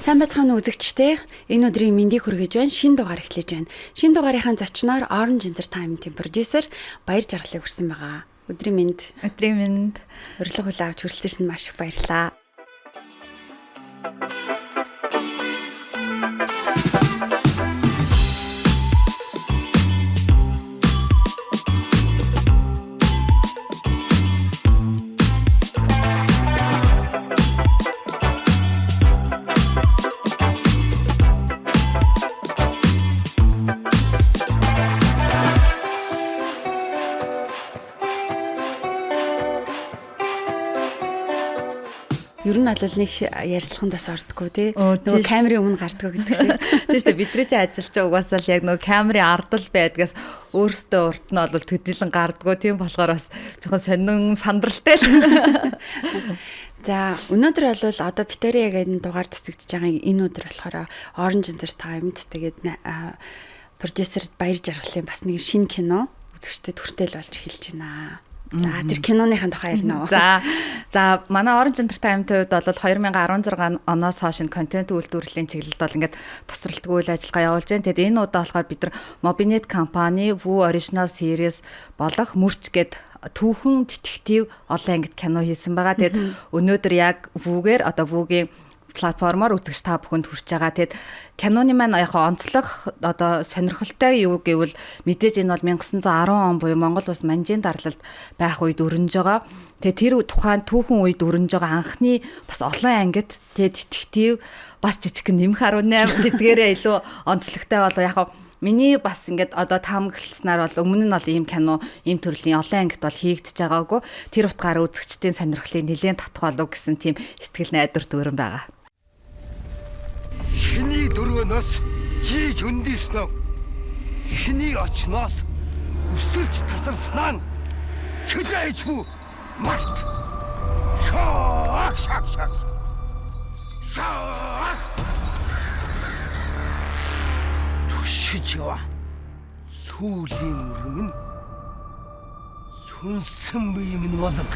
Сайн байцгаана уу үзэгчдээ. Энэ өдрийн мэндийг хүргэж байна. Шинэ дугаар эхлэж байна. Шинэ дугаарынхаа зочноор Orange Entertainment-ийн продюсер Баяр Жаргалыг хүрсэн байгаа. Өдрийн мэнд. Өдрийн мэнд. Урилга хүлээн авч хүрэлцэн ирсэнд маш их баярлалаа. Ер нь бол нэг ярилцлаганд бас ордгоо тий. Нөгөө камерын өмнө гардгоо гэдэг шиг. Тийм шүү дээ. Бидний чинь ажиллаж байгаа угаасаа л яг нөгөө камерын ард л байдгаас өөрөөсөө урт нь бол төдийлөн гардгоо. Тийм болохоор бас жоохон сонин сандралтай л. За, өнөөдөр бол одоо Victoria гэдэг дугаар цэцэгдэж байгаа энэ өдөр болохоор Orange Entertainment тэгээд продюсер Баяр Жаргалын бас нэг шинэ кино үзэгчдэд хүртэл болж эхэлж байна. За, тэр киноныхын тухай ярина уу? За, манай Orange Entertainment-ийн хувьд бол 2016 оноос хойш энэ контент үйлдвэрлэлийн чиглэлд бол ингээд тасралтгүй үйл ажиллагаа явуулж байна. Тэгэд энэ удаа болохоор бид нар Mobinet компани Woo Original Series болох Мөрч гээд түүхэн детектив олон ангид кино хийсэн байгаа. Тэгэд өнөөдөр яг Woo-гээр одоо Woo-гийн платформоор үзэгч та бүхэнд хүрч байгаа. Тэгэд киноны маань яг онцлог одоо сонирхолтой юу гэвэл мэдээж энэ бол 1910 он буюу Монгол улс манжийн дарлалд байх үед өрнөж байгаа. Тэгээ тэр тухайн түүхэн үед өрнөж байгаа анхны бас олон ангид тэгээ детектив бас жижигхэн нэмэх 18 гэдгээрээ илүү онцлогтой болоо. Яг миний бас ингээд одоо таамагласнаар бол өмнө нь бол ийм кино, ийм төрлийн олон ангид бол хийгдэж байгаагүй. Тэр утгаараа үзэгчдийн сонирхлыг нэлээд татах болов гэсэн тийм итгэл найдвар дүүрэн байгаа. Хиний дөрвөнөөс жийж өндийснөө, хиний очноос өсөлж тасарснаа хизээчгүй март. Шаа шаа шаа. Шаа. Түшиж ява. Сүүлийн өрөм нь сүнсэн бие минь болог.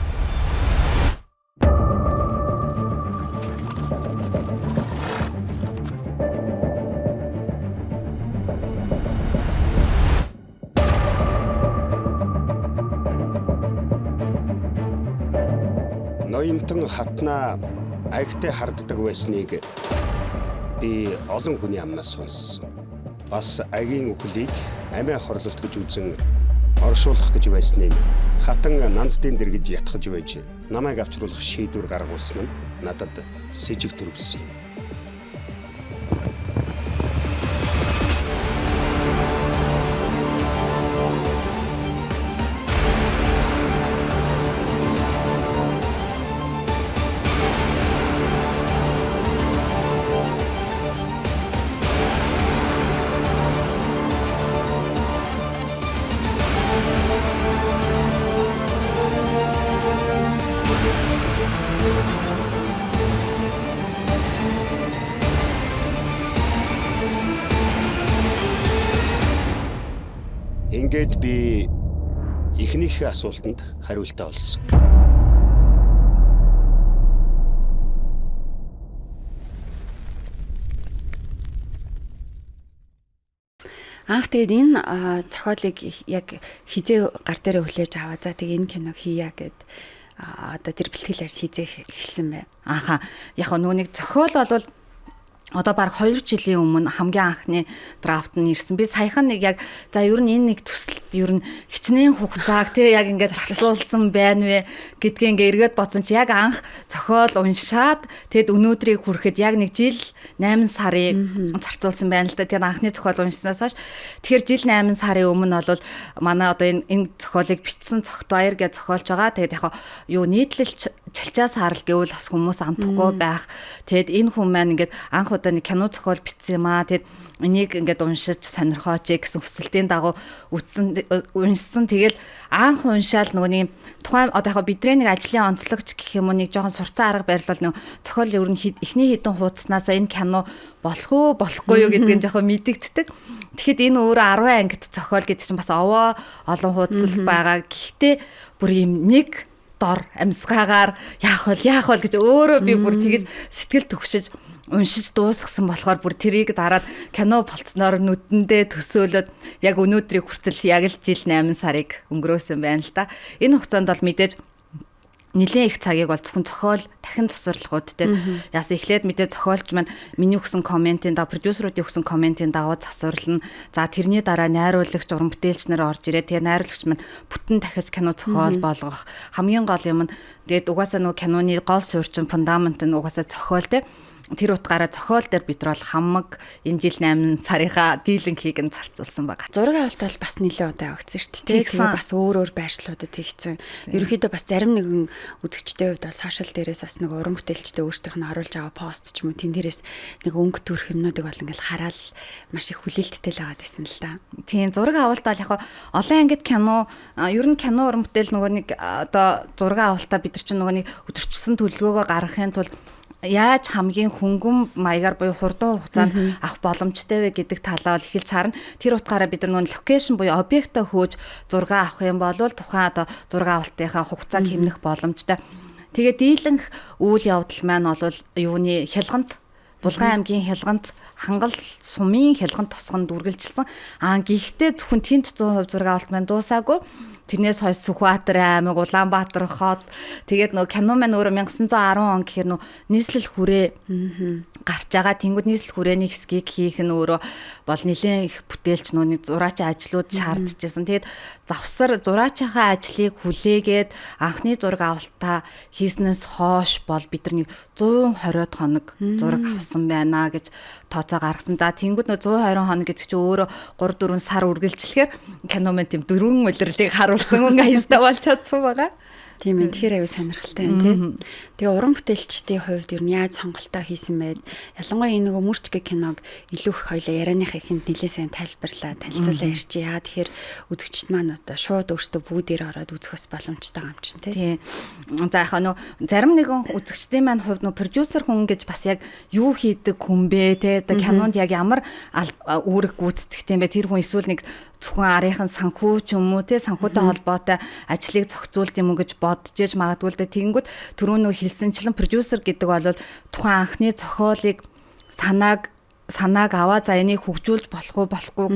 Ноёнтон хатнаа агтай харддаг байсныг би олон хүний амнаас сонссон. Бас агийн үхлийг амиа хорлолт гэж үзэн оршуулах гэж байсныг хатан нанцдын дэргэж ятгах байж намайг авчруулах шийдвэр гаргуулсан нь надад сэжиг төрүүлсэн юм. Ингээд би эхнийхээ асуултанд хариултаа олсон. Анх тэгээд энэ зохиолыг яг хизээ гар дээрээ хүлээж аваа. За тэгээ энэ киног хийя гэд одоо тэр бэлтгэл арьс хизээ эхэлсэн бай. Ааха. Яг нөгөө нэг зохиол бол одоо баг 2 жилийн өмнө хамгийн анхны драфт нь ирсэн. Би саяхан нэг яг за ер нь энэ нэг төсөлд ер нь хичнээн хугацааг тий яг ингээд зарцуулсан байна вэ гэдгээ ингээд эргээд бодсон чи яг анх зохиол уншаад тэгэд өнөөдрийг хүрэхэд яг нэг жил 8 сарын зарцуулсан байна л да. Тэгээд анхны зохиол уншсанаас хойш тэгэхээр жил 8 сарын өмнө бол манай одоо энэ зохиолыг бичсэн Цогт Баяр гэж зохиолч байгаа. Тэгээд яг юу нийтлэлч Чалчаа саарл гэвэл бас хүмүүс амтахгүй байх. Тэгэд энэ хүн маань ингээд анх удаа нэг кино зохиол бичсэн юм аа. Тэгэд энийг ингээд уншиж сонирхооч гэсэн хүсэлтийн дагуу үтсэн уншсан. Тэгэл анх уншаал нөгөө нэг тухайн одоо яг бидний нэг ажлын онцлогч гэх юм уу нэг жоохон сурцсан арга барил бол нөгөө зохиол ер нь эхний хэдэн хуудаснаас энэ кино болох уу болохгүй юу гэдг нь жоохон мэдэгддэг. Тэгэхэд энэ өөрөө 10 ангит зохиол гэдэг чинь бас овоо олон хуудасл байгаа. Гэхдээ бүр юм нэг дор амьсгаагаар яах вэ яах вэ гэж өөрөө би бүр тэгэж сэтгэл төгшөж Уншиж дуусгасан болохоор бүр тэрийг дараад кино болцсноор нүдэндээ төсөөлөд яг өнөөдрийг хүртэл яг л жил 8 сарыг өнгөрөөсөн байна л да. Энэ хугацаанд бол мэдээж нэлээд их цагийг бол зөвхөн зохиол дахин засварлахууд дээр яасан эхлээд мэдээ зохиолч маань миний өгсөн комментийн дагуу продюсеруудын өгсөн комментийн дагуу засварлана. За тэрний дараа найруулагч, уран бүтээлч нар орж ирээ. Тэгээ найруулагч маань бүтэн дахиж кино зохиол болгох хамгийн гол юм нь тэгээд угаасаа нөгөө киноны гол суурь чинь фундамент нь угаасаа зохиол те. Тэр утгаараа зохиол дээр бид нар бол хамаг энэ жил 8 сарынхаа дийлэнхийг нь зарцуулсан байгаа. Зураг авалт бол бас нэлээд удаа явагдсан шүү дээ. Тэгээ бас өөр өөр байршлуудад хийгдсэн. Ерөнхийдөө бас зарим нэгэн үзэгчдийн хувьд бол сошиал дээрээс бас нэг уран бүтээлчдээ өөрсдийнх нь оруулж байгаа пост ч юм уу тэн дээрээс нэг өнгө төрх юмнуудыг бол ингээл хараал маш их хүлээлттэй л байгаад байсан л да. Тийм, зураг авалт бол яг олон ангид кино ер нь кино уран бүтээл нөгөө нэг одоо зураг авалтаа бид нар чинь нөгөө нэг өдөрчсөн төлөвлөгөөгөө гаргахын тулд яаж хамгийн хөнгөн маягаар буюу хурдан хугацаанд авах боломжтой вэ гэдэг талаа бол эхэлж харна. Тэр утгаараа бид нар нөгөө локейшн буюу объектоо хөөж зураг авах юм бол тухайн одоо зураг авалтынхаа хугацааг хэмнэх боломжтой. Тэгээ дийлэнх үйл явдал маань бол юуны хялгант Булган аймгийн хялгант хангал сумын хялгант тосгонд үргэлжилсэн. Аа гэхдээ зөвхөн тэнд 100% зураг авалт маань дуусаагүй. Тэрнээс хойш Сүхбаатар аймаг, Улаанбаатар хот тэгээд нөгөө кино маань өөрөө 1910 он гэхээр нөгөө нийслэл хүрээ гарч байгаа. Тэнгүүд нийслэл хүрээний хэсгийг хийх нь өөрөө бол нэлээд их бүтээлч нөгөө нэг зураачийн ажлууд шаардчихсан. Тэгээд завсар зураачийнхаа ажлыг хүлээгээд анхны зураг авалтаа хийснээс хойш бол бид нар нэг 120 хоног зураг авсан байна гэж тооцоо гаргасан. За тэнгүүд нөгөө 120 хоног гэдэг чинь өөрөө 3-4 сар үргэлжлэхээр кино маань тийм дөрвөн улирлыг харуулсан өнгө аястай болж чадсан байгаа. Тийм ээ, тэгэхээр аюу сонирхолтой байна тий. Тэгээ уран бүтээлчдийн хувьд ер нь яаж сонголтоо хийсэн бэ? Ялангуяа энэ нөгөө мөрч гэх киног илүү их хоёлаа ярианыхаа ихэнд нэлээд сайн тайлбарлаа, танилцуулаа ярьчих. Яагаад тэгэхээр үзэгчд маань одоо шууд өөртөө бүгдээр ороод үзэх бас боломжтой юм чинь тий. Тийм. За яхаа нөө зарим нэгэн үзэгчдийн маань хувьд нөө продюсер хүн гэж бас яг юу хийдэг хүн бэ те? Одоо кинонд яг ямар үүрэг гүйцэтгэх юм бэ? Тэр хүн эсвэл нэг зөвхөн арийнхан санхүү ч юм уу те санхүүтэй холбоотой ажлыг зохицуулд юм уу гэж бодож ээж магадгүй л дээ. Тэгэнгүүт түрүү нөө хэлсэнчлэн продюсер гэдэг бол тухайн анхны зохиолыг санааг аваа за энийг хөгжүүлж болох уу болохгүй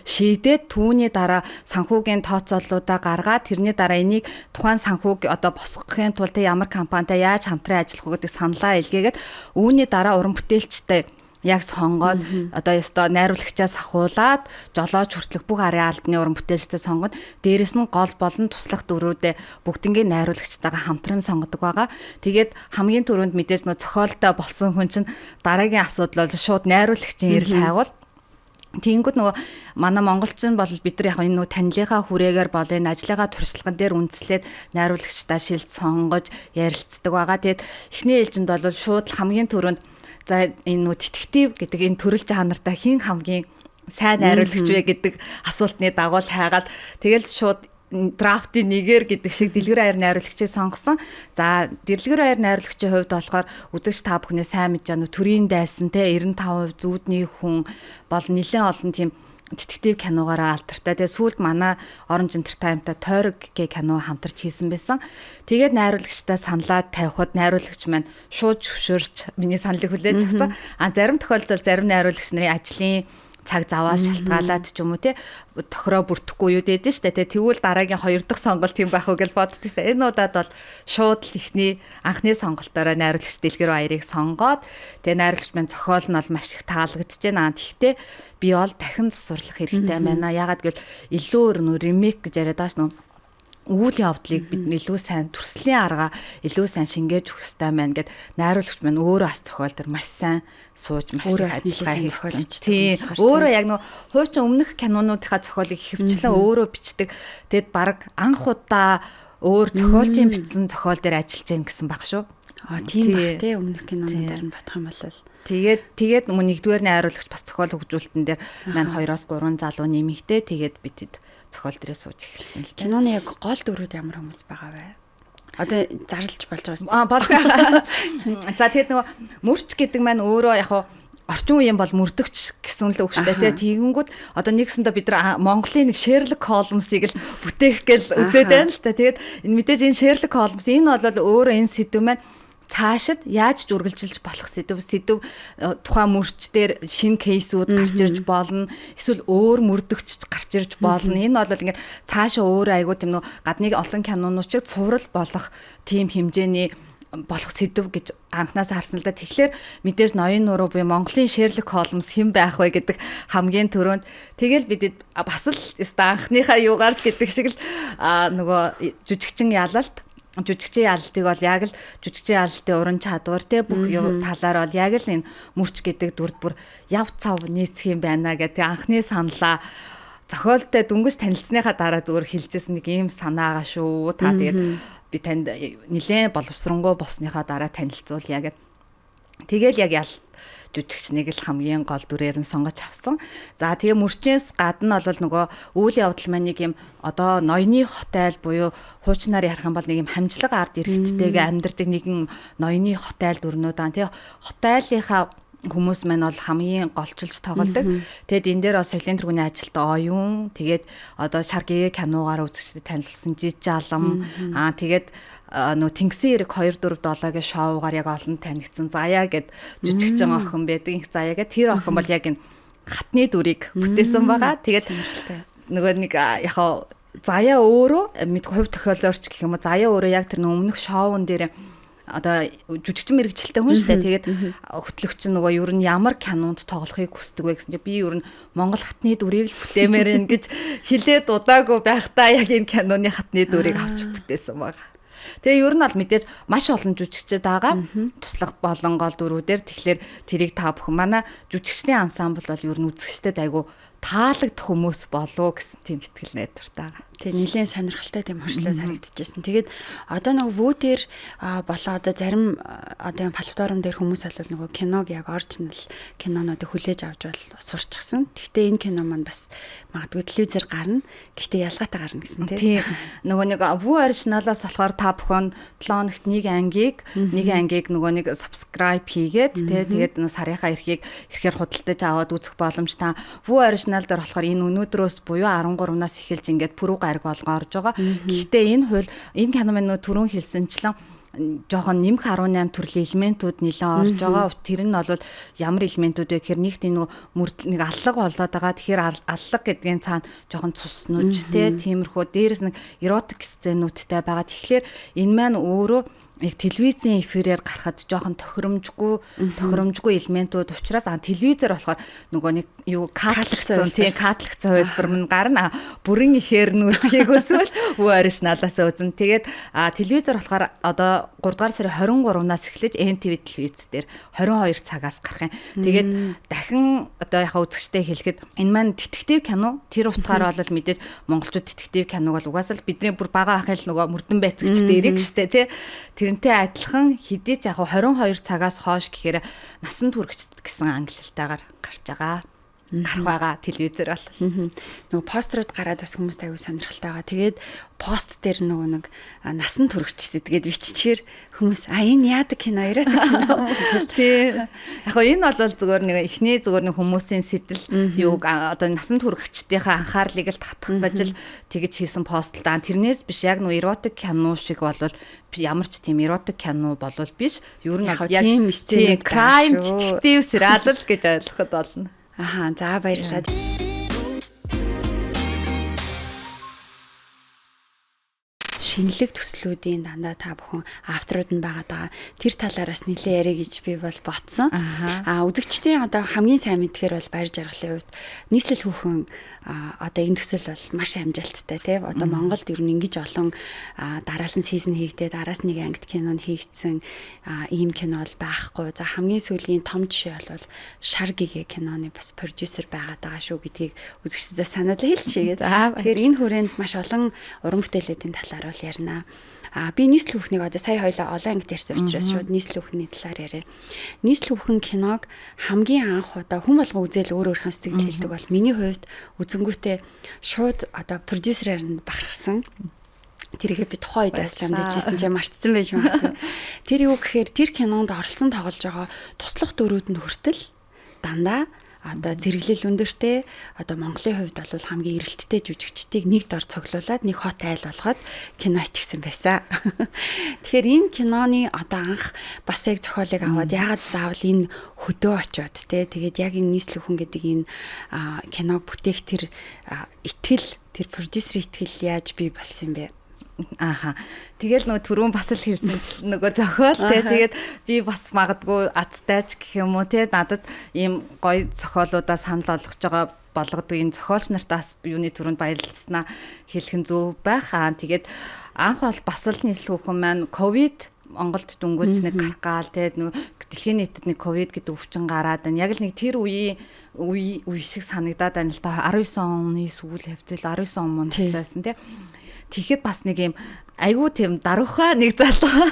шийдээд түүний дараа санхүүгийн тооцооллуудаа гаргаад тэрний дараа энийг тухайн санхүүг одоо босгохын тулд ямар компанитай яаж хамтран ажиллах уу гэдэг саналаа илгээгээд үүний дараа уран бүтээлчтэй яг сонгоод одоо ёстой найруулагчаас ахуулаад жолооч хүртэлх бүх арын албаны уран бүтээлчтэй сонгоод дээрэс нь гол болон туслах дүрүүдээ бүгднгийн найруулагчтайгаа хамтран сонгодог байгаа. Тэгээд хамгийн түрүүнд мэдээж нөө зохиолтой болсон хүн чинь дараагийн асуудал бол шууд найруулагчийн эрэл хайгуул. Тэгэнгүүт нөгөө манай монголчин бол бид нар яг энэ нөгөө танилынхаа хүрээгээр бол энэ ажлынхаа туршлаган дээр үндэслээд найруулагчдаа шилж сонгож ярилцдаг байгаа. Тэгээд эхний ээлжинд бол шууд хамгийн түрүүнд за энэ нөгөө детектив гэдэг энэ төрөл жанртай хэн хамгийн сайн найруулагч вэ гэдэг асуултны дагуу хайгаад тэгэл шууд драфтын нэгээр гэдэг шиг Дэлгэр аяр найруулагчийг сонгосон. За Дэлгэр аяр найруулагчийн хувьд болохоор үзэгч та бүхнээ сайн мэдж байгаа нөө төрийн дайсан те 95% зүүдний хүн бол нэлээд олон тийм детектив киногоороо алдартай. Тэгээ сүүлд манай Orange Entertainment-та Тойрог гэх кино хамтарч хийсэн байсан. Тэгээд найруулагчтай саналаа тавихад найруулагч маань шууд зөвшөөрч миний саналыг хүлээж авсан. А зарим тохиолдолд зарим найруулагч нарын ажлын цаг заваас шалтгаалаад ч юм уу те тохироо бүрдэхгүй юу дээд штэ те тэгвэл дараагийн хоёр дахь сонголт юм байх уу гэж боддог штэ. Энэ удаад бол шууд л ихний анхны сонголтоороо найруулагч Дэлгэр баярыг сонгоод тэгээ найруулагч маань зохиол нь бол маш их таалагдж байна. Тэгэхдээ би бол дахин засварлах хэрэгтэй байна. Яагаад гэвэл илүү нөө ремейк гэж яриад байгаа ш нөө үйл явдлыг бид илүү сайн төрслийн арга илүү сайн шингээж өгөх хэрэгтэй байна гэд найруулагч маань өөрөө бас зохиол дээр маш сайн сууж маш их ажиллагаа хийсэн. Тийм. Өөрөө яг нөө хуучин өмнөх кинонуудынхаа зохиолыг ихэвчлэн өөрөө бичдэг. Тэгэд баг анх удаа өөр зохиолчийн бичсэн зохиол дээр ажиллаж гин гэсэн баг шүү. Аа тийм баг тий өмнөх кинонуудаар нь батх юм бол Тэгээд мөн нэгдүгээр найруулагч бас зохиол хөгжүүлэлтэн дээр маань 2-3 залуу нэмэгдээ тэгээд бид зохиол дээрээ сууж эхэлсэн л дээ. Киноны яг гол дүрүүд ямар хүмүүс байгаа вэ? Одоо зарлж болж байгаа юм. Аа болох. За тэгээд нөгөө мөрч гэдэг маань өөрөө яг орчин үеийн бол мөрдөгч гэсэн л үг шүү дээ тий. Тэгэнгүүт одоо нэгсэндээ бид нар Монголын нэг Шерлок Холмсыг л бүтээх гээл үзээд байна л та. Тэгээд энэ мэдээж энэ Шерлок Холмс энэ бол өөрөө энэ сэдв маань Цаашид яаж ч үргэлжилж болох сэдв тухайн мөрч дээр шинэ кейсүүд гарч ирж болно. Эсвэл өөр мөрдөгч гарч ирж болно. Энэ бол ингээд цаашаа өөр айгуу тийм нөө гадныг олон кинонууд чиг цуврал болох тийм хэмжээний болох сэдв гэж анханасаа харсан л да. Тэгэхээр мэдээж ноён нуруу буюу Монголын Шерлок Холмс хэн байх вэ гэдэг хамгийн түрүүнд тэгэл бид бас л анхныхаа юугаар л гэдэг шиг л нөгөө жүжигчин ялалт жүжигчийн ялалтыг бол яг л жүжигчийн ялалтын уран чадвар те бүх талаар бол яг л энэ мөрч гэдэг дүрд бүр яв цав нийцэх юм байна гэх анхны саналаа зохиолтой дөнгөж танилцсныхаа дараа зүгээр хэлжсэн нэг ийм санаагаа шүү. Та тэгээд би танд нилээн боловсронгуй болсныхаа дараа танилцуулъя гэд. Тэгэл яг ял жүжигчнийг л хамгийн гол дүрээр нь сонгож авсан. За тэгээ мөрчнөөс гадна бол нөгөө үйл явдал маань нэг юм одоо ноёны хотайл буюу хуучнаар ярих юм бол нэг юм хамжлага ард иргэдтэйгээ амьдардаг нэгэн ноёны хотайл дүрнүүд аа тий хотайлынхаа хүмүүс маань бол хамгийн голчилж тоглодог. Тэгэд энэ дээр бас соёлын тэргүүний ажилт оюун, тэгээд одоо шар гээ киногаар үзэгчдэд танилцсан Жижалам, аа тэгээд нөө Тэнгисийн эрэг 2 4 7-гийн шоугаар яг олон танигдсан Заяа гэд жүжигчин охин байдаг. Инх Заяа гэд тэр охин бол яг энэ хатны дүрийг бүтээсэн байгаа. Тэгээд нөгөө нэг яг Заяа өөрөө мэдгүй хувь тохиолдолч гэх юм уу Заяа өөрөө яг тэр өмнөх шоун дээр одоо жүжигчин мэрэгчлээ хүн шүү дээ. Тэгээд хөтлөгч нь нөгөө ер нь ямар кинонд тоглохыг хүсдэг вэ гэсэн чинь би ер нь Монгол хатны дүрийг л бүтээмээр юм гэж хэлээд удаагүй байхдаа яг энэ киноны хатны дүрийг авч бүтээсэн байгаа. Тэгээ ер нь бол мэдээж маш олон жүжигчд байгаа. Туслах болон гол дүрүүдээр тэгэхээр тэрийг та бүхэн манай жүжигчний ансамбл бол ер нь үзэгчдэд айгу таалагдах хүмүүс болов гэсэн тийм итгэл найдвартай байгаа. Тэгээ нэлээд сонирхолтой тийм хоршлоод харагдчихсэн. Тэгээд одоо нөгөө вүүдэр болоо одоо зарим одоо юм платформ дээр хүмүүс бол нөгөө киног яг оригинал кинонуудыг хүлээж авч бол сурчсан. Гэхдээ энэ кино маань бас магадгүй телевизээр гарна. Гэхдээ ялгаатай гарна гэсэн тийм. Нөгөө нэг вүү оригиналаас болохоор та бүхэн 7 хоногт нэг ангийг нөгөө нэг subscribe хийгээд тэгээд нөгөө сарынхаа эрхийг эрхээр худалдаж аваад үзэх боломжтой. Вүү оригинал дээр болохоор энэ өнөөдрөөс буюу 13-наас эхэлж ингээд пүрүү гариг болгон орж байгаа. Гэхдээ энэ хууль энэ кино маань нөө түрүүн хэлсэнчлэн жоохон нэмэх 18 төрлийн элементүүд нэлээд орж байгаа. Тэр нь бол ямар элементүүд вэ гэхээр нэгт энэ мөрдөл нэг аллага болоод байгаа. Тэгэхээр аллага гэдгийн цаана жоохон цуснууч те тиймэрхүү дээрээс нэг эротик сценүүдтэй байгаа. Тэгэхээр энэ маань өөрөө яг телевизийн эфирээр гарахад жоохон тохиромжгүй элементүүд учраас телевизээр болохоор нөгөө нэг юу катлагдсан тийм катлагдсан хувилбар мань гарна. Бүрэн ихээр нь үзхийг өсвөл вүү оригиналаас үзэн. Тэгээд телевизээр болохоор одоо 3 дугаар сарын 23-наас эхлэж NTV телевиз дээр 22 цагаас гарах юм. Тэгээд дахин одоо яхаа үзэгчтэй хэлэхэд энэ маань детектив кино. Тэр утгаараа бол мэдээж монголчууд детектив киног бол угаасаа л бидний бүр бага ахын л нөгөө мөрдөн байцагч дээрэг штэ тий. Тэрнтэй адилхан хэдий ч яг 22 цагаас хойш гэхээр насан туршид гэсэн ангилалтайгаар гарч байгаа. Гарах байгаа телевизээр бол. Нөгөө постерууд гараад бас хүмүүст аюу сонирхолтой байгаа. Тэгээд пост дээр нөгөө нэг насан туршид тэгээд биччихээр хүмүүс энэ яадаг кино, эротик кино. Тий. Яг гоо энэ бол зүгээр нэг эхний зүгээр нэг хүмүүсийн сэтэл юуг одоо насан туршидтынхаа анхаарлыг л татах гэж л тэгэж хийсэн пост л да. Тэрнээс биш яг нөгөө эротик кино шиг бол ямар ч тийм эротик кино болвол биш. Ер нь яг тийм crime detective сериал л гэж ойлгоход болно. Аха, за баярлалаа. Шинэлэг төслүүдийн дандаа та бүхэн авторууд нь байгаа даа. Тэр талаараас нэлээд яриа гэж би бол бодсон. Аа үзэгчдийн одоо хамгийн сайн мэдхээр бол Баяр жаргалын хувьд нийслэл хүүхэн одоо энэ төсөл бол маш амжилттай тийм. Одоо Монголд ер нь ингэж олон дараалсан сизон хийгдээд араас нэг ангид кинонд хийгдсэн ийм кино бол байхгүй. За хамгийн сүүлийн том жишээ бол Шар гэгээ киноны бас продюсер байгаад байгаа шүү гэдгийг үзэгчдэд санал хэлчихье. Тэгэхээр энэ хүрээнд маш олон уран бүтээлүүдийн талаар бол ярина. Би нийслэл хүүхнийг одоо сая хоёлаа олон ангид ярьсан учраас шууд нийслэл хүүхний талаар яриа. Нийслэл хүүхэн киног хамгийн анх удаа хүн болгон үзэл өөр өөрхөн сэтгэл хэлдэг бол миний хувьд үзэнгүүтээ шууд одоо продюсерээр нь бахархсан. Тэрийгээ би тухайн үед бас чамд хэлжсэн чи мартсан байж магадгүй. Тэр юу гэхээр тэр кинонд оролцсон тоглож байгаа туслах дүрүүд нь хүртэл дандаа одоо зэрэглэл өндөртэй, одоо Монголын хувьд бол хамгийн эрэлттэй жүжигчдийг нэг дор цуглуулад нэг хот айл болгоод кино хийчихсэн байсан. Тэгэхээр энэ киноны одоо анх бас яг зохиолыг аваад яагаад заавал энэ хөдөө очиод те, тэгээд яг энэ нийслэг хүн гэдэг энэ киног бүтээх тэр итгэл, тэр продюсерийн итгэл яаж бий болсон юм бэ? Ааха. Тэгэл нөгөө түрүүн бас л хэлсэн чинь нөгөө зохиол те. Тэгээд би бас магадгүй азтай ч гэх юм уу те, надад ийм гоё зохиолуудаа санал болгож байгаа болгодог энэ зохиолч нартаас юуны түрүүнд баярлалснаа хэлэх нь зөв байх. Аа тэгээд анх бол бас л нийслэг хүн маань ковид Монголд дөнгөж нэг гарах гаал те, нөгөө дэлхийн нийтэд нэг ковид гэдэг өвчин гараад байна. Яг л нэг тэр үеийн үе шиг санагдаад байна л та. 19 оны сүүл хавьтал 19 он мөн цаасан те. Тэгэхэд бас нэг юм айгүй тийм даруйхаа нэг залуу.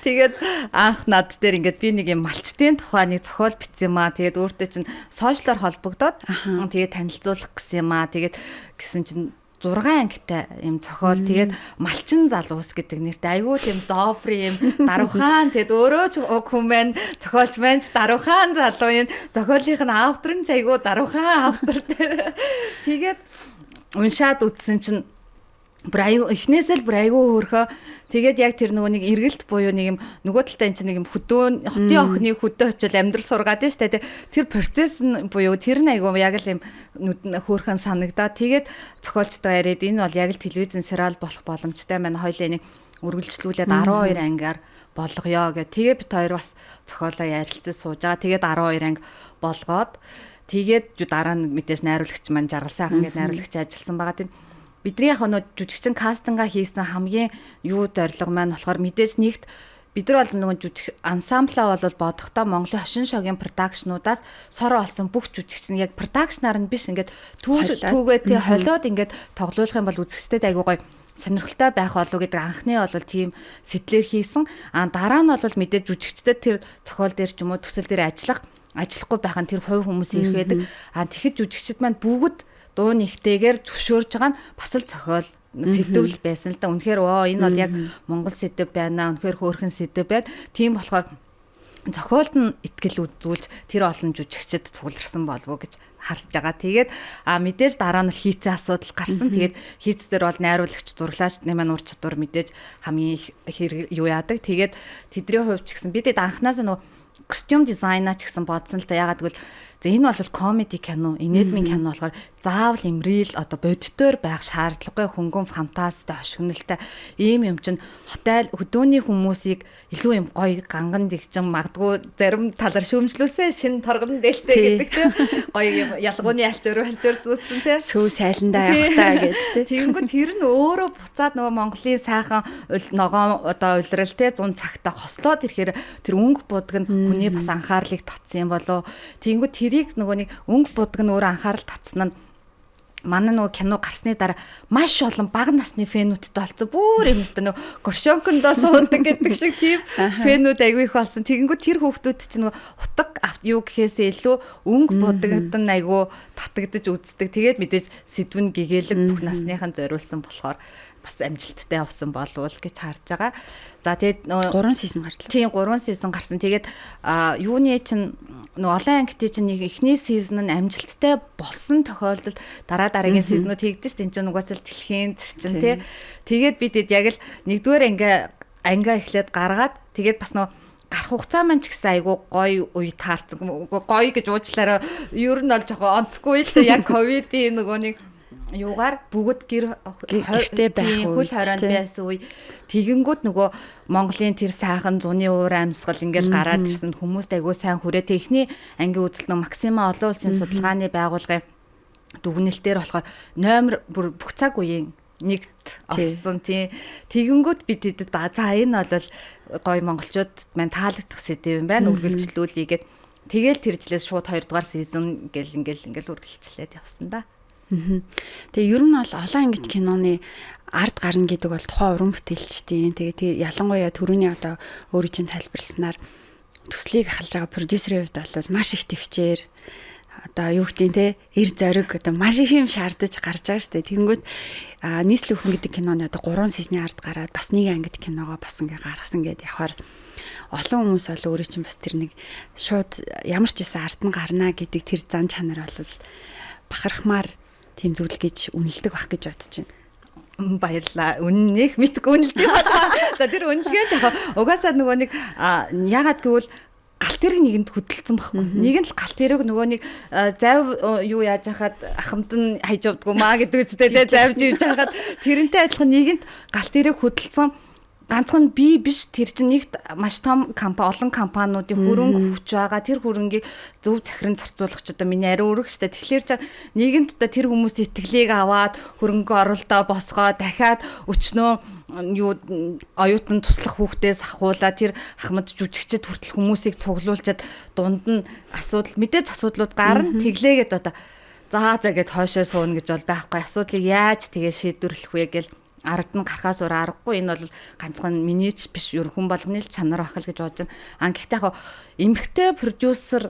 Тэгээд анх над дээр ингээд би нэг юм малчтын тухай нэг зохиол бичсэн юм аа. Тэгээд өөртөө чинь сошиалор холбогдоод тэгээд танилцуулах гэсэн юм аа. Тэгээд гэсэн чинь 6 ангитай юм зохиол. Тэгээд малчин залуус гэдэг нэртэй айгүй тийм добрый юм даруйхаан. Тэгээд өөрөө ч уг хүн байна, зохиолч маань ч даруйхаан залуу, юм зохиолынх нь автор нь ч айгүй даруйхаан автор. Тэгээд уншаад үзсэн чинь бүр аюу эхнээсээ л бүр айгүй хөөрхөө. Тэгээд яг тэр нөгөө нэг эргэлт буюу нэг юм нөгөө талдаа эн чинь нэг юм хөдөө хотын охины хөдөө очил амьдрал сургаад нь штэ. Тэр процесс нь буюу тэр нь айгүй яг л юм хөөрхөн санагдаа. Тэгээд зохиолчтой яриад энэ бол яг л телевизэн сериал болох боломжтой маань, хоёлаа нэг үргэлжлүүлээд 12 ангиар болгоё гэх. Тэгээ бит хоёр бас зохиолоо ярилцаж сууж байгаа. Тэгээд 12 анги болгоод тэгээд дараа нь мэдээж найруулагч маань Жаргал сайхан гэдэг найруулагч ажилласан байгаа. Тийм бидний яг нөө жүжигчин кастинга хийсэн хамгийн юу зорилго маань болохоор мэдээж нэгт бид нар бол нөгөө жүжиг ансамблаа бол бодохдоо Монголын хошин шогийн продакшнуудаас сор олсон бүх жүжигчин яг продакшнаар нь биш ингээд түүгээ тий холиод ингээд тоглуулах юм бол үзэгчдэд айгуу гоё сонирхолтой байх болов гэдэг анхны бол тийм сэтлэр хийсэн. А дараа нь бол мэдээж жүжигчдэд тэр зохиол дээр ч юм уу төсөл дээр ажиллахгүй байх нь тэр хувь хүмүүс ирэх байдаг. А тэгэхэд жүжигчд маань бүгд дуу нэгтэйгээр зөвшөөрж байгаа нь бас л зохиол сэдв л байсан л да. Үнэхээр оо энэ бол яг Монгол сэдв байна. Үнэхээр хөөрхөн сэдв байна. Тийм болохоор зохиолд нь итгэл үзүүлж тэр олон жүжигчд цугларсан болов уу гэж харж байгаа. Тэгээд мэдээж дараа нь хийцэн асуудал гарсан. Тэгээд хийц дээр бол найруулагч, зураглаач маань ур чадвар мэдээж хамгийн их юу яадаг. Тэгээд тэдний хувьд ч гэсэн бидэд анханасаа нөгөө костюм дизайнаа ч гэсэн бодсон л та. Ягаад гэвэл за энэ бол комеди кино, инээдмийн кино болохоор заавал юм рил одоо бодитоор байх шаардлагагүй, хөнгөн фантасттай, хошигнолтой ийм юм чинь хотел хөдөөний хүмүүсийг илүү юм гоё ганган дэгчин магадгүй зарим талаар шүүмжлүүлсэн шин торгон дээлтэй гэдэг тийм гоё юм ялгууны альчуур зүүцсэн тийм сүү сайландаа явах таа гэж тийм. Тэгэнгүүт тэр нь өөрөө буцаад нөгөө Монголын сайхан ногоон одоо улирал те 100 цагта хослоод ирэхээр тэр өнгө будаг нь хүний бас анхаарлыг татсан юм болов. Тэгэнгүүт тэрийг нөгөө нэг өнгө будаг нь өөрөө анхаарал татсан нь манай нөгөө кино гарсны дараа маш олон бага насны фэнүүдтэй болсон. Бүр юм өстө нөгөө горшонкондоо суудаг гэдэг шиг тийм фэнүүд айгүй их болсон. Тэгэнгүүт тэр хүүхдүүд чинь нөгөө утга юу гэхээсээ илүү өнгө будагд нь айгүй татагдаж үздэг. Тэгээд мэдээж сэдвэн гэгээлэг бүх насныхан зориулсан болохоор бас амжилттай явсан болов уу гэж харж байгаа. За тэгээд 3 season гарлаа. Тийм 3 season гарсан. Тэгээд юуны чинь нөгөө олон ангитын чинь нэг эхний season нь амжилттай болсон тохиолдолд дараа дараагийн season үүд хийгдэн шүү дээ. Энд чинь угаасаа л дэлхийн зэрчин тий. Тэгээд бид яг л нэгдүгээр анги эхлээд гаргаад тэгээд бас нөгөө гарах хугацаа маань ч гэсэн айгүй гоё үе таарсан. Гоё гэж уучлаарай. Ер нь бол жоохон онцгүй л дээ. Яг ковидын нөгөө нэг юугаар бүгд гэр гэртээ байх үе, хөл хорионд байсан үе. Тэгэнгүүт нөгөө Монголын тэр сайхан зуны уур амьсгал ингээл гараад ирсэн хүмүүст айгүй сайн хүрээ. Тэг эхний ангийн үзэл нөө Максима олон улсын судалгааны байгууллагын дүгнэлтээр болохоор номер бүр бүх цаг үеийн нэгт орсон тий. Тэгэнгүүт бид тэдэд за энэ бол гоё монголчууд маань таалагдах сэдэв юм байна. Үргэлжлүүлье гэд. Тэгэл тэр жилээс шууд 2 дугаар season гэл ингээл үргэлжлээд явсан да. Тэгээ ер нь бол олон ангит киноны ард гарна гэдэг бол тухайн уран бүтээлчдийн. Тэгээ тэр ялангуяа түрүүний одоо өөрийн чинь тайлбарласнаар төслийг ахалж байгаа продюсерийн хувьд бол маш их төвчээр одоо юу гэдэг нь те эр зориг одоо маш их юм шаардаж гарч байгаа шүү дээ. Тэгэнгүүт нийслэг хүн гэдэг киноны одоо 3 season ы ард гараад бас нэг ангит киногоо бас ингээ гаргасан гэдээ явахаар Олон хүмүүс бол өөрөө чинь бас тэр нэг шууд ямар ч байсан ард нь гарна гэдэг тэр зан чанар бол бахархмаар тийм зүйл гэж үнэлдэг байх гэж бодож байна. Баярлаа. Үнэнийх мэдгүй үнэлдэг ба. За, тэр үнэлгээ жоо угаасаа нөгөө нэг ягаад гэвэл галт тэрэг нэгэнд хөдөлсөн байхгүй. Нэг нь л галт тэрэг нөгөө нэг зав юу яаж хахад ахамд нь хайж явдггүй маа гэдэг үстэй, те, завж явж хахад тэрнтэй адилхан нэгэнд галт тэрэг хөдөлсөн. Ганцхан би биш, тэр чинь нэгт маш том компани, олон компаниудын хөрөнгө хүч байгаа. Тэр хөрөнгийг зөв захиран зарцуулах ч одоо миний ариун үүрэг штэ. Тэгэхээр ч нийгэмд одоо тэр хүмүүсийн итгэлийг аваад, хөрөнгө оруулалтаа босгоо, дахиад өчнөө юу оюутан туслах хүүхдээс ахуулаа тэр ахмад жүжигчд хүртэл хүмүүсийг цуглуулчаад дунд нь асуудал, мэдээж асуудлууд гарна. Тэглээгээд одоо за за гэд хойшоо сууна гэж бол байхгүй. Асуудлыг яаж тэгээ шийдвэрлэх вэ гэл ард нь гарахаас өөр аргагүй. Энэ бол ганцхан миний ч биш, ер хүн болгоны л чанар байх л гэж бодож байна. А гэхдээ яг эмэгтэй продюсер